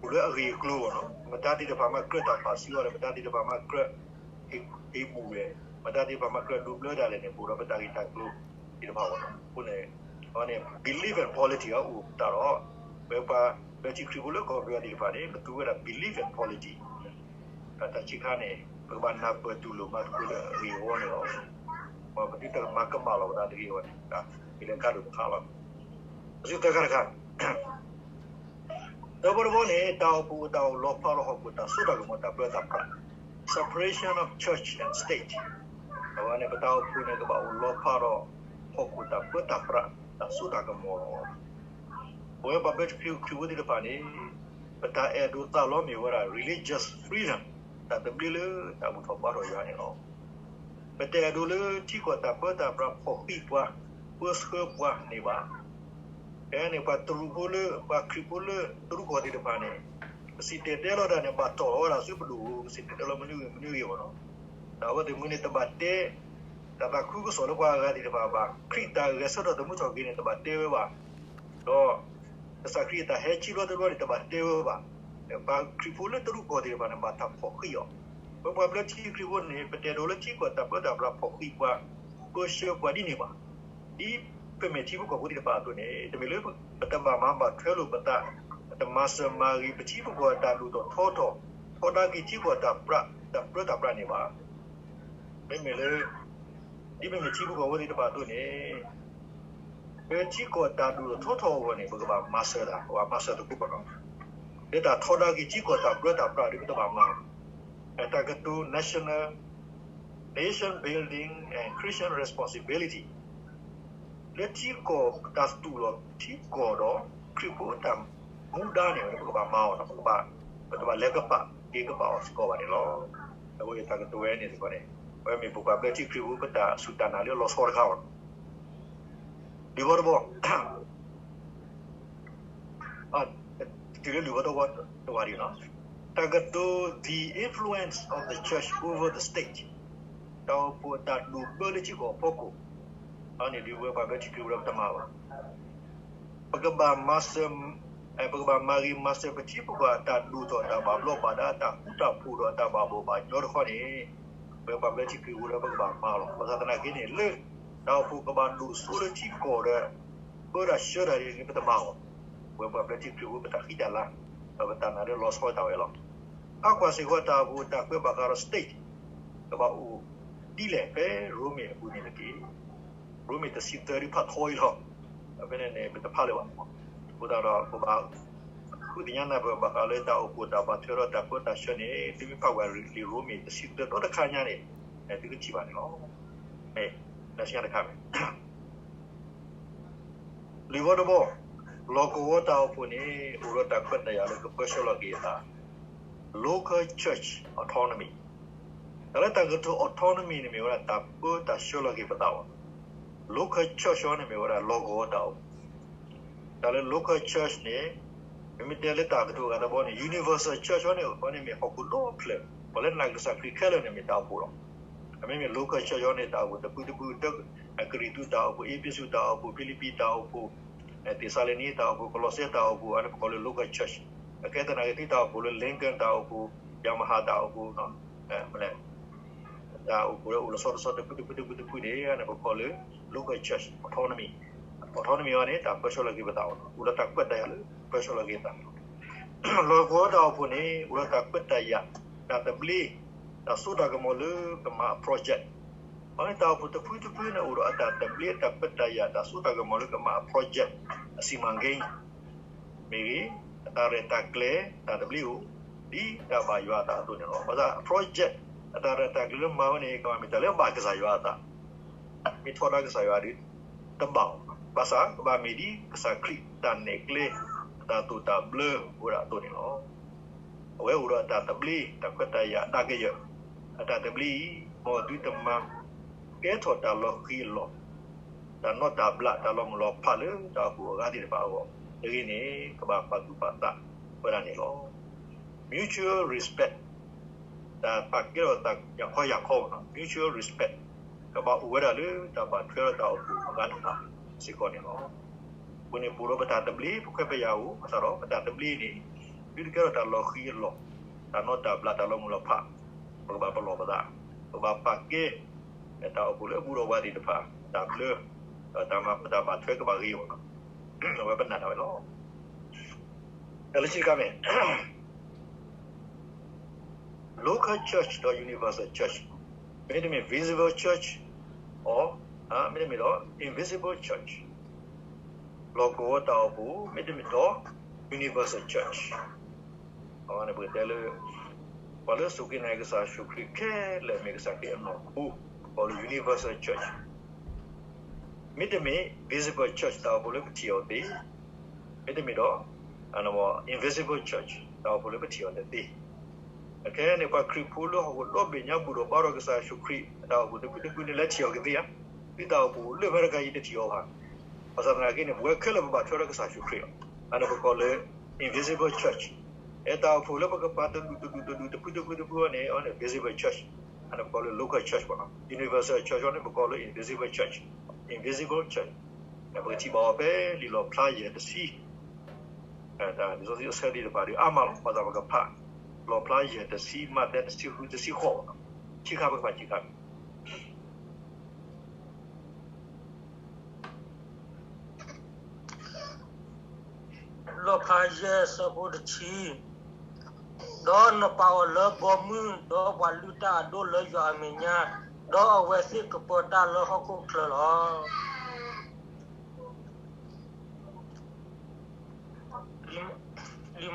အိၣ်လၢအဂ့ၢ်အကျိၤဘၣ်နီၤ, မတၤသ့ၣ်တဖၣ်မၤကြၢးတၢ်ပာ်စုအီၤလဲၣ်, မတၤသ့ၣ်တဖၣ်မၤကြၢးဟ့ၣ်ဘူးလဲၣ်, မတၤသ့ၣ်တဖၣ်မၤကြၢးဒိးဘျၢတၢ်လဲၣ်န့ၣ် ပအိၣ်ဒီးပတၢ်ဂ့ၢ်တၢ်ကျိၤသ့ၣ်တဖၣ်ဘၣ်နီၤ. အဃိန့ၣ် အဝဲန့ၣ် belief and polity အအိၣ်သတးဒီး ပဝဲပှၤဘျၢထံခရံာ်ဖိလၢကီၢ်ပယီၤသ့ၣ်တဖၣ်န့ၣ် ပသူဝဲဒၣ် belief and polity တၢ်ဆံးခါန့ၣ် ပကဘၣ်နၢ်ပၢၢ်တူၢ်လိာ်မၤသကိးလၢအဂ့ၢ်အဝီန့ၣ်လီၤ. ပှၤပသုတမၤကမၣ်လီၤပသးတဂ့ၤအဂီၢ်န့ၣ် မ့ၢ်လၢကါဒိၣ်တခါလီၤ. အဆၢသၢခါတခါ သၢဘီတဘီန့ၣ် တၢ်အိၣ်ဖှိၣ်အတၢ်အိၣ်လီၤဖးဒီးဟီၣ်ခိၣ်တၢ်စိတၢ်ကမီၤတၢ်ပၢတၢ်ပြး separation of church and state အဝဲန့ၣ် ပတၢ်အိၣ်ဖှိၣ်န့ၣ် ကဘၣ်အိၣ်လီၤဖးဒီး ဟီၣ်ခိၣ်တၢ်ပၢတၢ်ပြး တၢ်စိတၢ်ကမီၤလီၤ. ပဝဲပှၤဘျၢထံခရံာ်ဖိသ့ၣ်တဖၣ်န့ၣ် ပတၢ်အဲၣ်ဒိးသးလီမ့ၢ်ဝဲဒၣ် religious freedom တၢ်သဘျ့လၢတၢ်ဘူၣ်ထီၣ်ဘါထီၣ်ယွၤန့ၣ်လီၤ. ပတအဲၣ်ဒိးလၢထံကီၢ်တၢ်ပၢတၢ်ပြးဖီၣ်ဃံးပှၤ ပၢဆှၢပှၤန့ၣ်ဘၣ်. ဖဲန့ၣ် ပှၤတရူးဖိလၢ ပှၤခရံာ်ဖိလၢတရူးကီၢ်သ့ၣ်တဖၣ်န့ၣ် ပစံၣ်တဲၤတဲလီၤတၢ်န့ၣ် ဘၣ်တီၢ်လီၤဝဲဒၣ်ဆူပဒိၣ်, ပစံၣ်တဲၤတဲလီၤမနုၤဂ့ၤမနုၤဂ့ၤဘၣ်နီၤ. ဒီးအဝဲသ့ၣ်မနုၤန့ၣ် တဘၣ်တဲ တၢ်သးခုကစီၣ်လၢပှၤအဂၤသ့ၣ်တဖၣ်ဘၣ်. ခရံာ်တၢ်ဂဲၤဆၢထၢၣ်သမူထီၣ်က့ၤန့ၣ် တဘၣ်တဲဝဲဘၣ်. ဒီး ကစၢ်ခရံာ်အတၢ်ဟဲခံဘျီတဘျီန့ၣ် တဘၣ်တဲဝဲဘၣ်. ပှၤခရံာ်ဖိလၢတရူးကီၢ်သ့ၣ်တဖၣ်န့ၣ် ဘၣ်တၢ်ဖီၣ်ဃံးအီၤ. ပဝဲပှၤဘျၢထံခရံာ်ဖိန့ၣ် ပတအဲၣ်ဒိးလၢထံကီၢ်တၢ်ပၢတၢ်ပြးဖီၣ်ဃံးပှၤ ပၢဆှၢပှၤဒ်န့ၣ်ဘၣ်. ဒ်ပမ့ၢ်ထံဖိကီၢ်ဖိသ့ၣ်တဖၣ်အသိးန့ၣ် တမ့ၢ်လၢပတဘၣ်မၤဘၣ်ထွဲလိာ်ပသး, ပတမၤစၢၤမၤဂ့ၤပထံဖိကီၢ်ဖိအတၢ်ဒိၣ်ထီၣ်ထီထီၣ်, ထီဒါက့ၤထံကီၢ်တၢ်ပြး တၢ်ပၢတၢ်ပြးန့ၣ်ဘၣ်. မ့မ့ၢ်လၢ ဒ်ပမ့ၢ်ထံဖိကီၢ်ဖိသ့ၣ်တဖၣ်အသိးန့ၣ် ပထံကီၢ်တၢ်ဒိၣ်ထီၣ်ထီထီၣ်အဂီၢ်န့ၣ် ပကဘၣ်မၤစၢၤတၢ်, ပဘၣ်မၤစၢၤသကိးပှၤနီၤ. လၢတၢ်ထီဒါက့ၤထံကီၢ်တၢ်ပၢတၢ်ပြးဒီး ပတဘၣ်မၤ တၢ်ကတိၤ national, nation building and Christian responsibility လၢထံကီၢ်တၢ်သူၣ်လီၤထံကီၢ်ဒီး ခရံာ်ဖိတၢ်မူဒါန့ၣ် ပကဘၣ်မၤအီၤဒီး ပကဘၣ် ပတဘၣ်လဲၤကပာ်က့ၤကပာ်အီၤစ့ၢ်ကီးဘၣ်န့ၣ်လီၤ. အဝဲအံၤတၢ်ကတိၤဝဲန့ၣ်စ့ၢ်ကီးန့ၣ် အဝဲမ့ၢ်ပပှၤဘျၢထံခရံာ်ဖိပတၢ်စူၢ်တၢ်နာ်လၢလီၤဆီတခါအီၤ လံာ်ဘီတဘီ တုၤလၢလံာ်ဘီတဘီတဝၤဒံးနီၤ. တၢ်ကတိၤ the influence of the church over the state တၢ်အိၣ်ဖှိၣ်အတၢ်ဒိၣ်ဘၢလၢထံကီၢ်အဖီခိၣ် အန့ၣ်ဒ်ဝဲပှၤဘျၢထံခရံာ်ဖိလၢပတမၤဘၣ်. ပကဘၣ်မၤစၢၤ ပကဘၣ်မၤဂ့ၤမၤစၢၤပထံပကီၢ်အတၢ်ဒိၣ်ထီၣ်တၢ်ဘၣ်ဘျီဘၣ်ဒါ တၢ်ဃူတၢ်ဖိးဒီးအတၢ်ဘၣ်ဘီၣ်ဘၣ်ညီတခီန့ၣ် ပဝဲပှၤဘျၢထံခရံာ်ဖိလၢပကဘၣ်မၤလီၤ. ဘၣ်ဆၣ်သနာ်က့န့ၣ် လၢတၢ်အိၣ်ဖှိၣ်ကဘၣ်ဒိၣ်စိလၢထံကီၢ်ဒီး ပၢတၢ်ဆှၢတၢ်ဒ်န့ၣ် ပတမၤအီၤ. ပဝဲပှၤဘျၢထံခရံာ်ဖိပတၢ်ဃံတၢ်လၤ ဒီးပတၢ်နာ်လၢလီၤဆီတၢ်ဝဲလီၤ. အကွၢ်စ့ၢ်ကီးတၢ်အိၣ်ဖှိၣ်တၢ်ကွဲးဘၣ်ဃးဒီး state ကဘၣ်အိၣ်ဒ်လဲၣ်ဖဲရိမ့ၤအပူၤန့ၣ်တက့ၢ်. ရိမ့ၤတဆံသၢဒ်ဖးထီအံၤလီၤ. ဖဲန့ၣ်န့ၣ် ပတဖးလၢၤဘၣ်. အဃိသတးဒီး ပဘၣ် ဃုသ့ၣ်ညါနၢ်ပၢၢ်ဘၣ်ဃးလၢတၢ်အိၣ်ဖှိၣ်တၢ်ဘၣ်ထွဲဒီးတၢ်ပၢတၢ်ဆှၢန့ၣ် သုမ့ၢ်ဖးဝဲလံာ်ရိမ့ၤတဆံသၢဒီတခါညါန့ၣ် သုကထံၣ်ဘၣ်န့ၣ်လီၤ. တၢ်ဆံတခါန့ၣ် လံာ်ဘီတဘီ လီၢ်ကဝီၤတၢ်အိၣ်ဖှိၣ်န့ၣ် အိၣ်ဒီးတၢ်ခွဲးတၢ်ယာ်လၢကပၢဆှၢလီၤက့ၤအသး local church autonomy တၢ်လၢတၢ်ကတိၤ autonomy န့ၣ်မ့ၢ်ဝဲဒၣ်တၢ်ပၢတၢ်ဆှၢလီၤက့ၤပသးအီၤ, local church အီၤန့ၣ်မ့ၢ်ဝဲဒၣ်လီၢ်ကဝီၤတၢ်အိၣ်ဖှိၣ် တၢ်လၢ local church န့ၣ် မ့မ့ၢ်တဲလၢတၢ်ကတိၤအဂၤတဘီန့ၣ် universal church အီၤန့ၣ် အီၤန့ၣ်မ့ၢ်ဟီၣ်ခိၣ်ဒီဖျၢၣ် ပှၤလၢနာ်ကစၢ်ခရံာ်ခဲလၢာ်န့ၣ်မ့ၢ်တၢ်အိၣ်ဖှိၣ်လီၤ. မ့မ့ၢ် local church န့ၣ် တၢ်အိၣ်ဖှိၣ်တဖုတဖု ကရံၣ်သူးတၢ်အိၣ်ဖှိၣ်, အ့းဖ့းစူးတၢ်အိၣ်ဖှိၣ်, ဖံလံးပံးတၢ်အိၣ်ဖှိၣ်, သ့းစၤလနံတၢ်အိၣ်ဖှိၣ်, ကလီးစဲတၢ်အိၣ်ဖှိၣ်, အန့ၣ်ပကိးလၢ local church. အခဲသနာ်က့ သုတၢ်အိၣ်ဖှိၣ်လၢ Lincoln တၢ်အိၣ်ဖှိၣ်, Yamaha တၢ်အိၣ်ဖှိၣ်, တၢ်အိၣ်ဖှိၣ်လၢအိၣ်လီၤဆီတဆီတဖုတဖုတဖုတဖုန့ၣ် အန့ၣ်ပကိးလၢ local church autonomy. Autonomy အန့ၣ် တၢ်ပၢဆှၢလီၤက့ၤပသး, အိၣ်လၢတၢ်ကွဲးတၢ်ယာ်လၢပၢဆှၢလီၤက့ၤသး. လီၢ်ကဝီၤတၢ်အိၣ်ဖှိၣ်န့ၣ် အိၣ်လၢတၢ်ကွဲးတၢ်ယာ်, တၢ်သဘျ့, တၢ်စိတၢ်ကမီၤလၢကမၤအ project. အန့ၣ်တၢ်အိၣ်ဖှိၣ်တဖုတဖုန့ၣ် အိၣ်ဒီးအတၢ်သဘျ့, တၢ်ကွဲးတၢ်ယာ်, တၢ်စိတၢ်ကမီၤလၢကမၤအ project, အစီမံကိန်း မ့ၢ်ဂ့ၤ, အတၢ်ရဲၣ်တၢ်ကျဲၤ, တၢ်သဘျ့အိၣ်, ဒ်တၢ်ဘၣ်ယွၤအသးအသိးန့ၣ်လီၤ. ဘၣ်ဆၣ် project အတၢ်ရဲၣ်တၢ်ကျဲၤလၢမၤဝဲန့ၣ် ကဘၣ်မ့ၢ်တၢ်လၢဘၣ်ကစၢ်ယွၤအသး, မ့ၢ်ထီဒါကစၢ်ယွၤဒီး တဘၣ်အီၤ, ဘၣ်ဆၣ်ကဘၣ်မ့ၢ်ဒ်ကစၢ်ခရံာ်တၢ်နဲၣ်ကျဲ, အတၢ်သိၣ်တၢ်ဘျၢအိၣ်ဝဲဒၣ်အသိးန့ၣ်လီၤ. အဝဲအိၣ်ဒီးအတၢ်သဘျ့, တၢ်ကွဲးတၢ်ယာ်, တၢ်ကယၢၢ်, အတၢ်သဘျ့အံၤ မ်သုတမၤကဲထီၣ်တၢ်လီၤဃံၤအလီၢ်, တၢ်နီၣ်တၢ်ဘျး, တၢ်လီၤမုၢ်လီၤဖးလၢတၢ်အိၣ်ဖှိၣ်အဂၤသ့ၣ်တဖၣ်အဂီၢ်, တဂ့ၤန့ၣ် ကဘၣ်ပာ်သူၣ်ပာ်သးဝဲဒၣ်န့ၣ်လီၤ. Mutual respect, တၢ်ပာ်ကဲထီၣ်သး ယၤခီယၤခီ, mutual respect ကဘၣ်အိၣ်ဝဲဒၣ်လၢတၢ်ဘၣ်ထွဲဒီးတၢ်အိၣ်ဖှိၣ်အဂၤတဖၣ်စ့ၢ်ကီးန့ၣ်လီၤ. အဃိန့ၣ် ပအိၣ်ဒီးပတၢ်သဘျ့, ပခွဲးပယာ်အိၣ်, ဘၣ်ဆၣ်ဒီးပတၢ်သဘျ့န့ၣ် သုတကဲထီၣ်တၢ်လီၤဃံၤအလီၢ်, တၢ်နီၣ်တၢ်ဘျး, တၢ်လီၤမုၢ်လီၤဖး, ပကဘၣ်ပလီၢ်ပသး, ပကဘၣ်ပာ်ကဲ တၢ်အိၣ်ဖှိၣ်လၢအဘူးဒီးဝဲသ့ၣ်တဖၣ် တၢ်ဘျၢ, တၢ်မၤတၢ်ဘၣ်ထွဲကဘၣ်ဂ့ၤအဂီၢ်, အဝဲပနာ်တၢ်ဝဲလီၤ. တၢ်လၢခံတခါမ့ၢ် local church ဒီး universal church, မ့တမ့ၢ် visible church, or မ့တမ့ၢ်ဒီး invisible church, လီၢ်ကဝီၤတၢ်အိၣ်ဖှိၣ် မ့တမ့ၢ်ဒီး universal church. အဝဲန့ၣ်ပကတဲလၢ ပှၤလၢအစူၢ်က့ၤနာ်က့ၤကစၢ်ယ့ၣ်ၡူးခရံာ်ခဲလၢာ်မ့ၢ်ကစၢ်ခရံာ်အနီၢ်ခိ, ပကိးလၢ universal church, မ့တမ့ၢ် visible church တၢ်အိၣ်ဖှိၣ်လၢပထံၣ်အီၤသ့, မ့တမ့ၢ်ဒီး invisible church တၢ်အိၣ်ဖှိၣ်လၢပထံၣ်အီၤတသ့. အခဲအံၤန့ၣ် ပှၤခရံာ်ဖိလၢဟီၣ်ခိၣ်ဒီဘ့ၣ်ညါဘူၣ်ထီၣ်ဘါထီၣ်ကစၢ်ယ့ၣ်ၡူးခရံာ် အတၢ်အိၣ်ဖှိၣ်တဖုတဖုန့ၣ် လဲၤထံၣ်အီၤကသ့ဧါ, သုတၢ်အိၣ်ဖှိၣ်လၢအမဲရကၤအံၤတထံၣ်အီၤဘၣ်. ဘၣ်ဆၣ်သနာ်က့န့ၣ် ပဝဲခဲလၢာ်ပဘၣ်ထွဲဒီးကစၢ်ယ့ၣ်ၡူးခရံာ်လီၤ. အန့ၣ်ပကိးလၢ invisible church. အတၢ်အိၣ်ဖှိၣ်လၢပကပာ်တဒူၣ်တဒူၣ်တဒူၣ်တဖုတဖုတဖုအီၤန့ၣ် အန့ၣ် visible church, အန့ၣ်ပကိးလၢ local church ဘၣ်. Universal church အီၤန့ၣ် ပကိးလၢ invisible church, invisible church. ပကထံၣ်ဘၣ်အီၤဖဲလံာ်လီၣ်ဖျါယဲၢ်တဆံ, တၢ်လံာ်စီဆှံအဆၢသ့ၣ်တဖၣ်ဒီးအါမးလီၤ. ဘၣ်ဆၣ်ပကဖး လီၣ်ဖျါယဲၢ်တဆံ, မးသဲတဆံဃု, တဆံဃိး, ခံခါပကဖးခံခါ. လီၣ်ဖျါယဲၢ်အဆၢဖိတဆံ, ဒီးနပာ်အီၤလၢဘီမုၢ်, ဒီးပှၤလုၢ်တၢ်အဒိၣ်လၢယွၤအမဲာ်ညါ, ဒီးအဝဲသ့ၣ်ကပၢတၢ်လၢဟီၣ်ခိၣ်ချၢလီၤ. လံာ်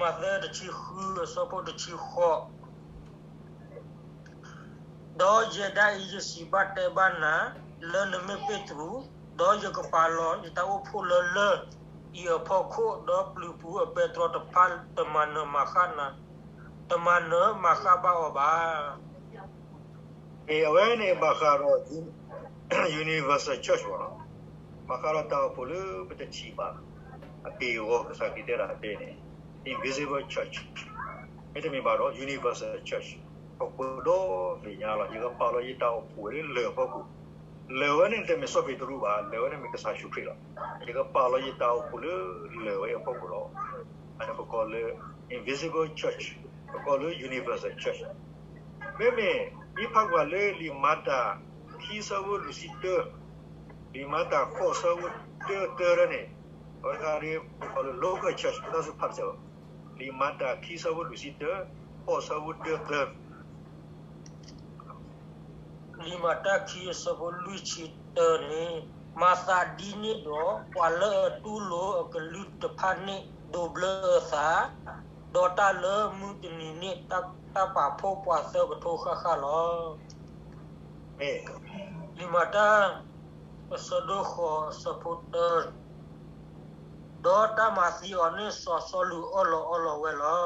မးသဲတဆံဃုအဆၢဖိတဆံဃိး, ဒီးယဲဒၣ်အံၤယစံးဘၣ်တဲဘၣ်နၤ, လၢနမ့ၢ်ပ့းတရူး, ဒီးယကပာ်လီၤယတၢ်အိၣ်ဖှိၣ်လၢလၢၢ်အံၤအဖီခိၣ်, ဒီးပျုၤပူၤအပဲတြီတဖၣ် တမၤနၢၤမၤဃၣ်, တမၤနၢၤမၤဃၣ်ဘၣ်အီၤဘၣ်. အဝဲန့ၣ်ဘၣ်ဃးဒီး universal church ဘၣ်နီၤ, ဘၣ်ဃးဒီးတၢ်အိၣ်ဖှိၣ်လၢပတထံၣ်ဘၣ်အက့ၢ်အဂီၤ ကစၢ်ခရံာ်တဲဒၣ်တဲန့ၣ် invisible church, မ့တမ့ၢ်ဘၣ်ဒီး universal church, ဟီၣ်ခိၣ်ဒီဘ့ၣ်ညါလီၤ. ယကပာ်လီၤယတၢ်အိၣ်ဖှိၣ်ဝဲလၢလၢၢ်အဖီခိၣ်, လၢၢ်ဝဲန့ၣ်တမ့ၢ်စီၤပ့းတရူးဘၣ်, လၢၢ်ဝဲန့ၣ်မ့ၢ်ကစၢ်ယ့ၣ်ၡူးခရံာ်လီၤ. ယကပာ်လီၤယတၢ်အိၣ်ဖှိၣ်လၢလၢၢ်ဝဲအဖီခိၣ်လီၤ. အန့ၣ်ပကိးလၢ invisible church, ပကိးလၢ universal church. မ့မ့ၢ် မ့ၢ်ဖးကွၢ်လၢလံာ်မၤတၢ်ခံဆၢဖိလွံၢ်ဆံတၢ, လံာ်မၤတၢ်ဃိးဆၢဖိတၢတၢန့ၣ်, အဝဲတခါဒ်ပကိးလၢ local church, ပတၢ်စူၢ်ဖးတစဲးဘၣ်. လံာ်မၤတၢ်ခံဆၢဖိလွံၢ်ဆံတၢ, ဃိးဆၢဖိတၢတၢ လံာ်မၤတၢ်ခံအဆၢဖိလွံၢ်ဆံတၢန့ၣ်, မၤသးဒ်န့ၣ်ဒီး ပှၤလၢအတူၢ်လိာ်အကလုၢ်တဖၣ်န့ၣ် ဒိးဘျၢအသး, ဒီးတၢ်လၢမုၢ်တနံၤန့ၣ် တၢ်ပာ်ဖှိၣ်ပှၤသၢကထိဃၣ်ဃၣ်လီၤ. လံာ်မၤတၢ် အဆၢဒိၣ်ဃိးအဆၢဖိတၢ, ဒီးတၢ်မၤသံအီၤန့ၣ် စီၤစီလူးအၢၣ်လီၤအီလီၤဝဲလီၤ.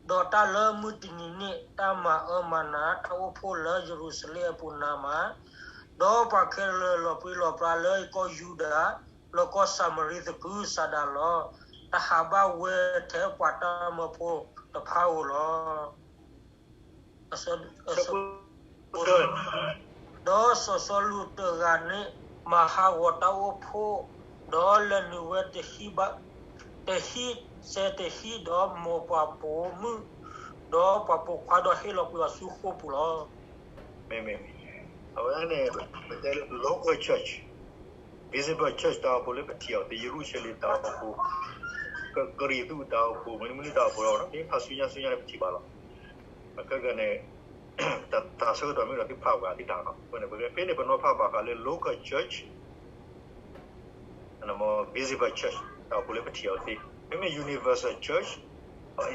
ဒီးတၢ်လၢမုၢ်တနံၤန့ၣ် တၢ်မၤအၢမၤနးတၢ်အိၣ်ဖှိၣ်လၢယရူၤၡလ့ၣ်အပူၤနးမး, ဒီးပှၤခဲလၢာ်လီၤပြံလီၤပြါလၢကီၢ်ယူဒၤ, လၢကီၢ်စၤမရံသကုၤဆးဒးလီၤ. တဟးဘၣ်ဝဲထဲပှၤတၢ်မၢဖိတဖၣ်ဧိၤလီၤ. အဆၢ အဆၢ ဒီးစီၤစီလူးတဂၤန့ၣ် မၤဟးဂီၤတၢ်အိၣ်ဖှိၣ်, ဒီးလဲၤနုာ်ဝဲတဟံၣ်ဘၣ်, တဟံၣ်စဲတဟံၣ်, ဒီးမိၢ်ပှၢ်ပိာ်မုၣ်, ဒီးပှၤပိာ်ခွါဒီးဟ့ၣ်လီၤကွံာ်အီၤဆူဃိာ်ပူၤလီၤ. မ့ၢ်မ့ၢ်မ့ၢ်, အဝဲန့ၣ် ပတဲလၢ local church, visible church တၢ်အိၣ်ဖှိၣ်လၢပထံၣ်အီၤ တယရူၤၡလ့ၣ်တၢ်အိၣ်ဖှိၣ်, ကရံၣ်သူးတၢ်အိၣ်ဖှိၣ်, မနုၤမနုၤတၢ်အိၣ်ဖှိၣ်လီၤ, မ့ၢ်ဖးဆူညါဆူညါလၢပထံၣ်ဘၣ်လီၤ. အခဲကနံၣ်န့ၣ် တၢ်ဆၢကတီၢ်မ့ၢ်ဒီးသုဖးပှၤသ့တၢ်နီၤ, အဃိန့ၣ် ပကဖဲန့ၣ်ပနီၤဖးဘၣ်ဃးလၢ local church, visible church တၢ်အိၣ်ဖှိၣ်လၢပထံၣ်အီၤသ့, မ့မ့ၢ် universal church,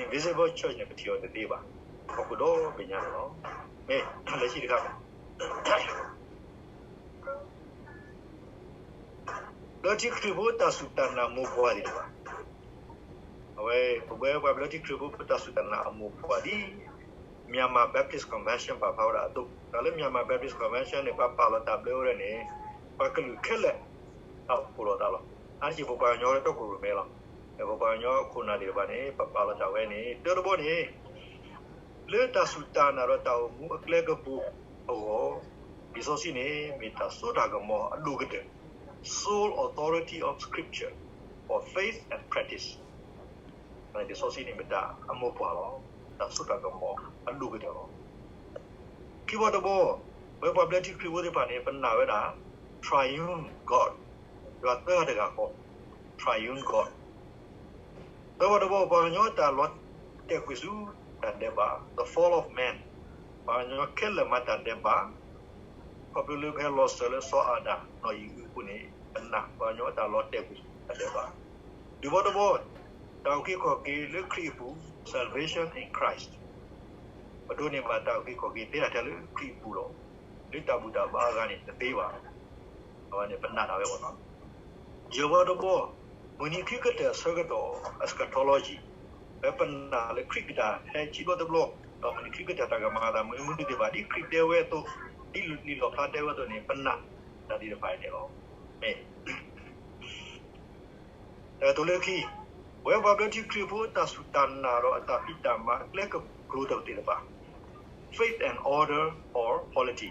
invisible church န့ၣ် ပထံၣ်အီၤတသ့ဘၣ်, ဟီၣ်ခိၣ်ဒီဘ့ၣ်ညါန့ၣ်လီၤ. မ့ၢ်လၢခံတခါ လၢထံခရံာ်ဖိတၢ်စူၢ်တၢ်နာ်မိၢ်ပှၢ်သ့ၣ်တဖၣ်, အဝဲ ပဝဲပှၤဘျၢထံခရံာ်ဖိတၢ်စူၢ်တၢ်နာ်အမိၢ်ပှၢ်ဒ် Myanmar Baptist Convention ပာ်ဖျါဝဲဒၣ်အသိး, တၢ်လၢ Myanmar Baptist Convention န့ၣ် ပှၤပာ်လီၤတၢ်ဘျၢဝဲဒၣ်န့ၣ် ပှၤကလုာ်ခဲလၢာ် တၢ်အိၣ်ဖှိၣ်လီၤတၢ်လီၤ. အါတက့ၢ်ပပှၤကညီလၢတီခိၣ်ရိၣ်မဲလီၤ. ပပှၤကညီအခိၣ်နၢ်သ့ၣ်တဖၣ်န့ၣ် ပပာ်လီၤတၢ်ဝဲန့ၣ် တၢတဘီန့ၣ် လၢတၢ်စူၢ်တၢ်နာ်ဒီးတၢ်အိၣ်မူအကျဲကပူၤအဂီၢ်, လံာ်စီဆှံန့ၣ် မ့ၢ်တၢ်စိတၢ်ကမီၤအဒိၣ်ကတၢၢ်, sole authority of Scripture for faith and practice. လံာ်စီဆှံန့ၣ်မ့ၢ်တၢ်အမိၢ်ပှၢ်လီၤ, တၢ်စိတၢ်ကမီၤအဒိၣ်ကတၢၢ်လီၤ. ခံဘီတဘီ, ပဝဲပှၤဘျၢထံခရံာ်ဖိသ့ၣ်တဖၣ်န့ၣ် ပနာ်ဝဲဒၣ် Triune God, ယွၤသၢဂၤတဂၤဃီ, Triune God. သၢဘီတဘီ ပှၤကညီအတၢ်လီၤတဲာ်ကွံာ်ဆူတၢ်ဒဲးဘး, the fall of man, ပှၤကညီခဲလၢာ်မၤတၢ်ဒဲးဘး, ခီဖျိလၢပဟဲလီၤစၢၤလၢစီၤအၤဒၣ် နီၢ်အံၤအုအဃိန့ၣ် ပနာ်ပှၤကညီအတၢ်လီၤတဲာ်ကွံာ်ဆူတၢ်ဒဲးဘး. လွံၢ်ဘီတဘီ, တၢ်အုၣ်က့ၤခီၣ်က့ၤလၢခရံာ်အပူၤ, salvation in Christ, ပဒိးန့ၢ်ဘၣ်တၢ်အုၣ်က့ၤခီၣ်က့ၤသ့ဒၣ်ထဲလၢခရံာ်အပူၤလီၤ. လၢတၢ်ဘူၣ်တၢ်ဘါအဂၤန့ၣ် တသ့ဘၣ်. အဝဲန့ၣ်ပနာ်ဒၣ်ဝဲဘၣ်နီၤ. ယဲၢ်ဘီတဘီ, မုၢ်နံၤခံကတၢၢ်အဆၢကတီၢ်, eschatology, ပနာ်လၢခရံာ်ကတၢ်ဟဲခံဘျီတဘျီ, ဒီးမုၢ်နံၤခံကတၢၢ်တၢ်ကမၤအသးမနုၤမနုၤသ့ၣ်တဖၣ် ဒ်ခရံာ်တဲဝဲအသိး, ဒ်လံာ်လီၣ်ဖျါတဲဝဲအသိးန့ၣ် ပနာ်တၢ်သ့ၣ်တဖၣ်အံၤန့ၣ်လီၤ. မ့ၢ် တၢ်ကတိၤလၢခံ, ပဝဲပှၤဘျၢထံခရံာ်ဖိအတၢ်စူၢ်တၢ်နာ်ဒီးအတၢ်ဖံးတၢ်မၤအကျဲကကျိၤတၢ်သ့ၣ်တဖၣ်, faith and order or polity,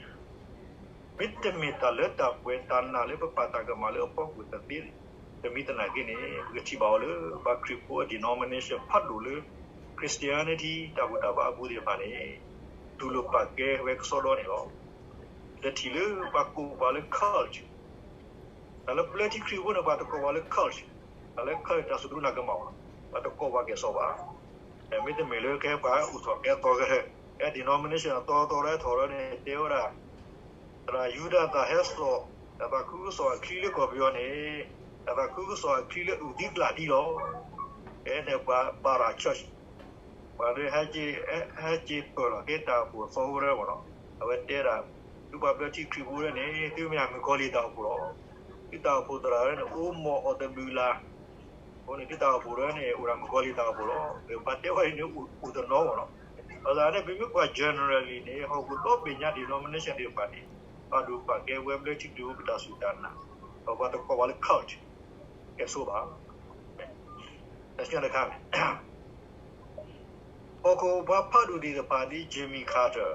မ့တမ့ၢ်တၢ်လၢတၢ်ပှဲၤတၢ်နာ်လၢပပာ်တၢ်ကမၣ်လၢအဖီခိၣ်တသ့, တမံၤသနာ်က့န့ၣ် ပကထံၣ်ဘၣ်အီၤလၢ ပှၤခရံာ်ဖိအ denomination ဖးဒိၣ်လၢ Christianity တၢ်ဘူၣ်တၢ်ဘါအပူၤသ့ၣ်တဖၣ်န့ၣ် တူၢ်လိာ်ပာ်ကဲဝဲကစီဒီန့ၣ်လီၤ. တထံၣ်လၢပှၤကိးပှၤလၢ cult, တၢ်လၢပျၢထံခရံာ်ဖိန့ၣ် ပှၤတကိးပှၤလၢ cult, တၢ်လၢ cult တၢ်စူၢ်တၢ်နာ်ကမၣ်, ပှၤတကိးပှၤကဲၣ်ဆိးဘၣ်. မ့တမ့ၢ်လၢကဲပှၤအိၣ်ထီၣ်ကဲသီကဟဲ, ကဲ denomination အသီသီလၢထီၣ်လၢန့ၣ် တဲဝဲဒၣ် သရၣ်ယူဒၤသၣ်ဟဲစိာ် တၢ်သးခုကစီၣ်အချံလၢကီၢ်ပယီၤန့ၣ်, တၢ်သးခုကစီၣ်အချံလၢအုၣ်သံကျၣ်ဒံလီၤ. ကဲန့ၣ်ပှၤ para church, ပှၤလၢ ဟဲက့ၤပၢၢ်လီၤက့ၤတၢ်အိၣ်ဖှိၣ်အသီဝဲဒၣ်မ့ၢ်နီၤ, အဝဲတဲဒၣ် သုပှၤဘျၢထံခရံာ်ဖိန့ၣ် သုမ့ၢ်မုၣ်ကီၤလံၢ်တၢ်အိၣ်ဖှိၣ်လီၤ. သုတၢ်အိၣ်ဖှိၣ်သရၣ်န့ၣ် အိၣ်မီၢ်အီၣ်တဘျုးလါ, အဃိန့ၣ် သုတၢ်အိၣ်ဖှိၣ်တဖၣ်န့ၣ် အိၣ်ဒၣ်မုၣ်ကီၤလံၢ်တၢ်အိၣ်ဖှိၣ်လီၤ. ပှၤတဲဝဲအံၤန့ၣ် အိၣ်တနီၤမ့ၢ်နီၤ. ဘၣ်ဆၣ်န့ၣ် ပမ့ၢ်ကွၢ် generally န့ၣ် ဟီၣ်ခိၣ်ဒီဘ့ၣ်ညါ denomination သ့ၣ်တဖၣ်န့ၣ် ပာ်ဒိၣ်ပာ်ကဲဝဲဘျၢထံခရံာ်ဖိပတၢ်စူၢ်တၢ်နာ်, ဒီးပှၤတကိးပှၤလၢ cult ကဲဆိးဘၣ်. တဆံတခါန့ၣ် ဟီၣ်ခိၣ်ပှၤဖးဒိၣ်သ့ၣ်တဖၣ်ဒ် Jimmy Carter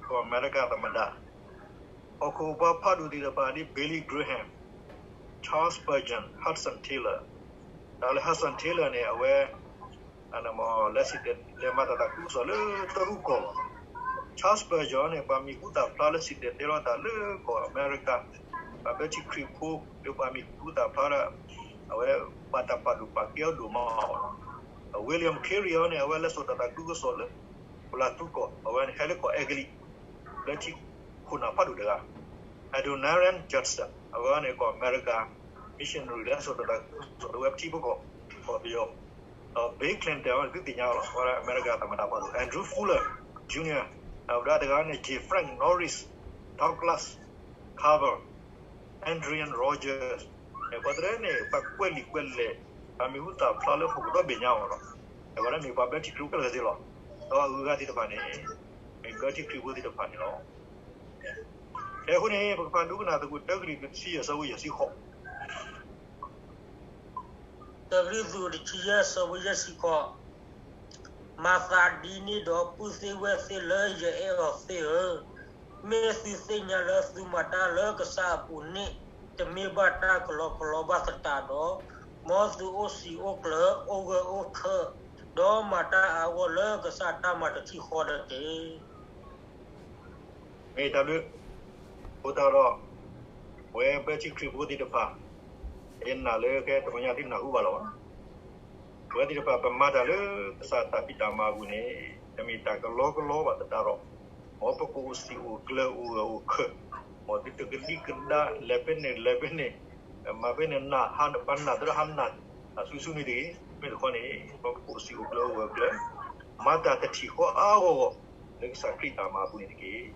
ကီၢ်အမဲရကၤသမ္မတ, ဟီၣ်ခိၣ်ပှၤဖးဒိၣ်သ့ၣ်တဖၣ်ဒ် Billy Graham, Charles Spurgeon, Hudson Taylor, တၢ်လၢ Hudson Taylor န့ၣ် အဝဲ လဲၤစံၣ်တဲၤလဲၤမၤတၢ်သးခုကစီၣ်လၢတရူးကီၢ်လီၤ. Charles Spurgeon န့ၣ် ပှၤမံၤဟူသၣ်ဖျါလၢစံၣ်တဲၤတဲလီၤတၢ်လၢကီၢ်အမဲရကၤ, ပှၤဘျၢထံခရံာ်ဖိလၢပှၤမံၤဟူသၣ်ဖျါဒီး အဝဲဘၣ်တၢ်ပာ်ဒိၣ်ပာ်ကဲအီၤဒိၣ်မးလီၤ. William Carey န့ၣ် အဝဲလဲၤစိာ်တၢ်သးခုကစီၣ်လၢ ပလၤသူကီၢ်, အဝဲန့ၣ်ဟဲလၢကီၢ်အဲကလံး, ဘျၢထံခိၣ်နၢ်ဖးဒိၣ်တဂၤ. Adoniram Judson အဝဲန့ၣ်ကီၢ်အမဲရကၤ missionary လဲၤစိာ်တၢ်သးခုကစီၣ်လၢဝဲပထံပကီၢ်, ကီၢ်ပယီၤ, ဒီး Bill Clinton အဝဲန့ၣ်သုသ့ၣ်ညါလီၤ, အဝဲဒၣ်အမဲရကၤသမ္မတဖးဒိၣ်, Andrew Fuller Junior, ဒီးပှၤတဂၤန့ၣ် J. Frank Norris, Douglas Carver, Adrian Rogers, ပှၤတရၢန့ၣ် ပှၤကွဲးလံာ်ကွဲးလဲၢ်, ပှၤမံၤဟူသၣ်ဖျါလၢဟီၣ်ခိၣ်ဒီဘ့ၣ်ညါအီၤလီၤ. အဝဲဒၣ်မ့ၢ်ပှၤဘျၢထံခရံာ်ဖိခဲလၢာ်သ့လီၤ. ဒီးအဂုၤအဂၤသ့ၣ်တဖၣ်န့ၣ် မ့ၢ်ဘျၢထံခရံာ်ဖိသ့ၣ်တဖၣ်န့ၣ်လီၤ. အဃိန့ၣ် ပကဖးဒိကနၣ်သကိးတၢကရံၣ်သူးတဆံယဲၢ် အဆၢဖိယဲၢ်ဆံဃိး, တၢကရံၣ်သူးတဆံယဲၢ် အဆၢဖိယဲၢ်ဆံဃိး, မၤသးဒ်န့ၣ်ဒီး ပုၢ်သ့ၣ်ဝဲၢ်သ့ၣ်လၢယအဲၣ်အီၤသ့ၣ်ဧၢ, မ့ၢ်သုသ့ၣ်ညါလၢသုမၤတၢ်လၢကစၢ်အပူၤန့ၣ် တမ့ၢ်ဘၣ်တၢ်ကလီကလီဘၣ်သတးဒီး, မ်သုအိၣ်စံာ်အိၣ်ကျၢၤ အိၣ်ဂၢၢ်အိၣ်ခၢၣ်, ဒီးမၤတၢ်အါဂီၢ်လၢကစၢ်တၢ်မၤတထံၣ်ဃီဒီးတက့ၢ်. မ့ၢ်တၢ်ဘျုး, အဃိသတးဒီး, ပဝဲဘၢထံခရံာ်ဖိသ့ၣ်တဖၣ်, ယနာ်လၢခဲတပညါသုနၢ်ဟူဘၣ်လီၤ. ပဝဲသ့ၣ်တဖၣ် ပမၤတၢ်လၢကစၢ်တၢ်ဖံးတၢ်မၤအပူၤန့ၣ်, တမ့ၢ်တၢ်ကလီကလီဘၣ်သတးဒီး, မ်ပကအိၣ်စံာ်အိၣ်ကျၢၤအိၣ်ဂၢၢ်အိၣ်ခၢၣ်, မ်သုတကဒံကဒါ လဲၤဖဲန့ၣ်လဲၤဖဲန့ၣ်, မၤဖဲန့ၣ်နးဟါနပှၤနးသရၣ်ဟါနး, အစုစုန့ၣ်တဂ့ၤ. မ့ၢ်တခီန့ၣ်, ပကအိၣ်စံာ်အိၣ်ကျၢၤအိၣ်ဂၢၢ်အိၣ်ကျၢၤ, မၤတၢ်တထံၣ်ဃီအါဂီၢ်ဂီၢ်, လၢကစၢ်ခရံာ်တၢ်မၤအပူၤန့ၣ်တက့ၢ်.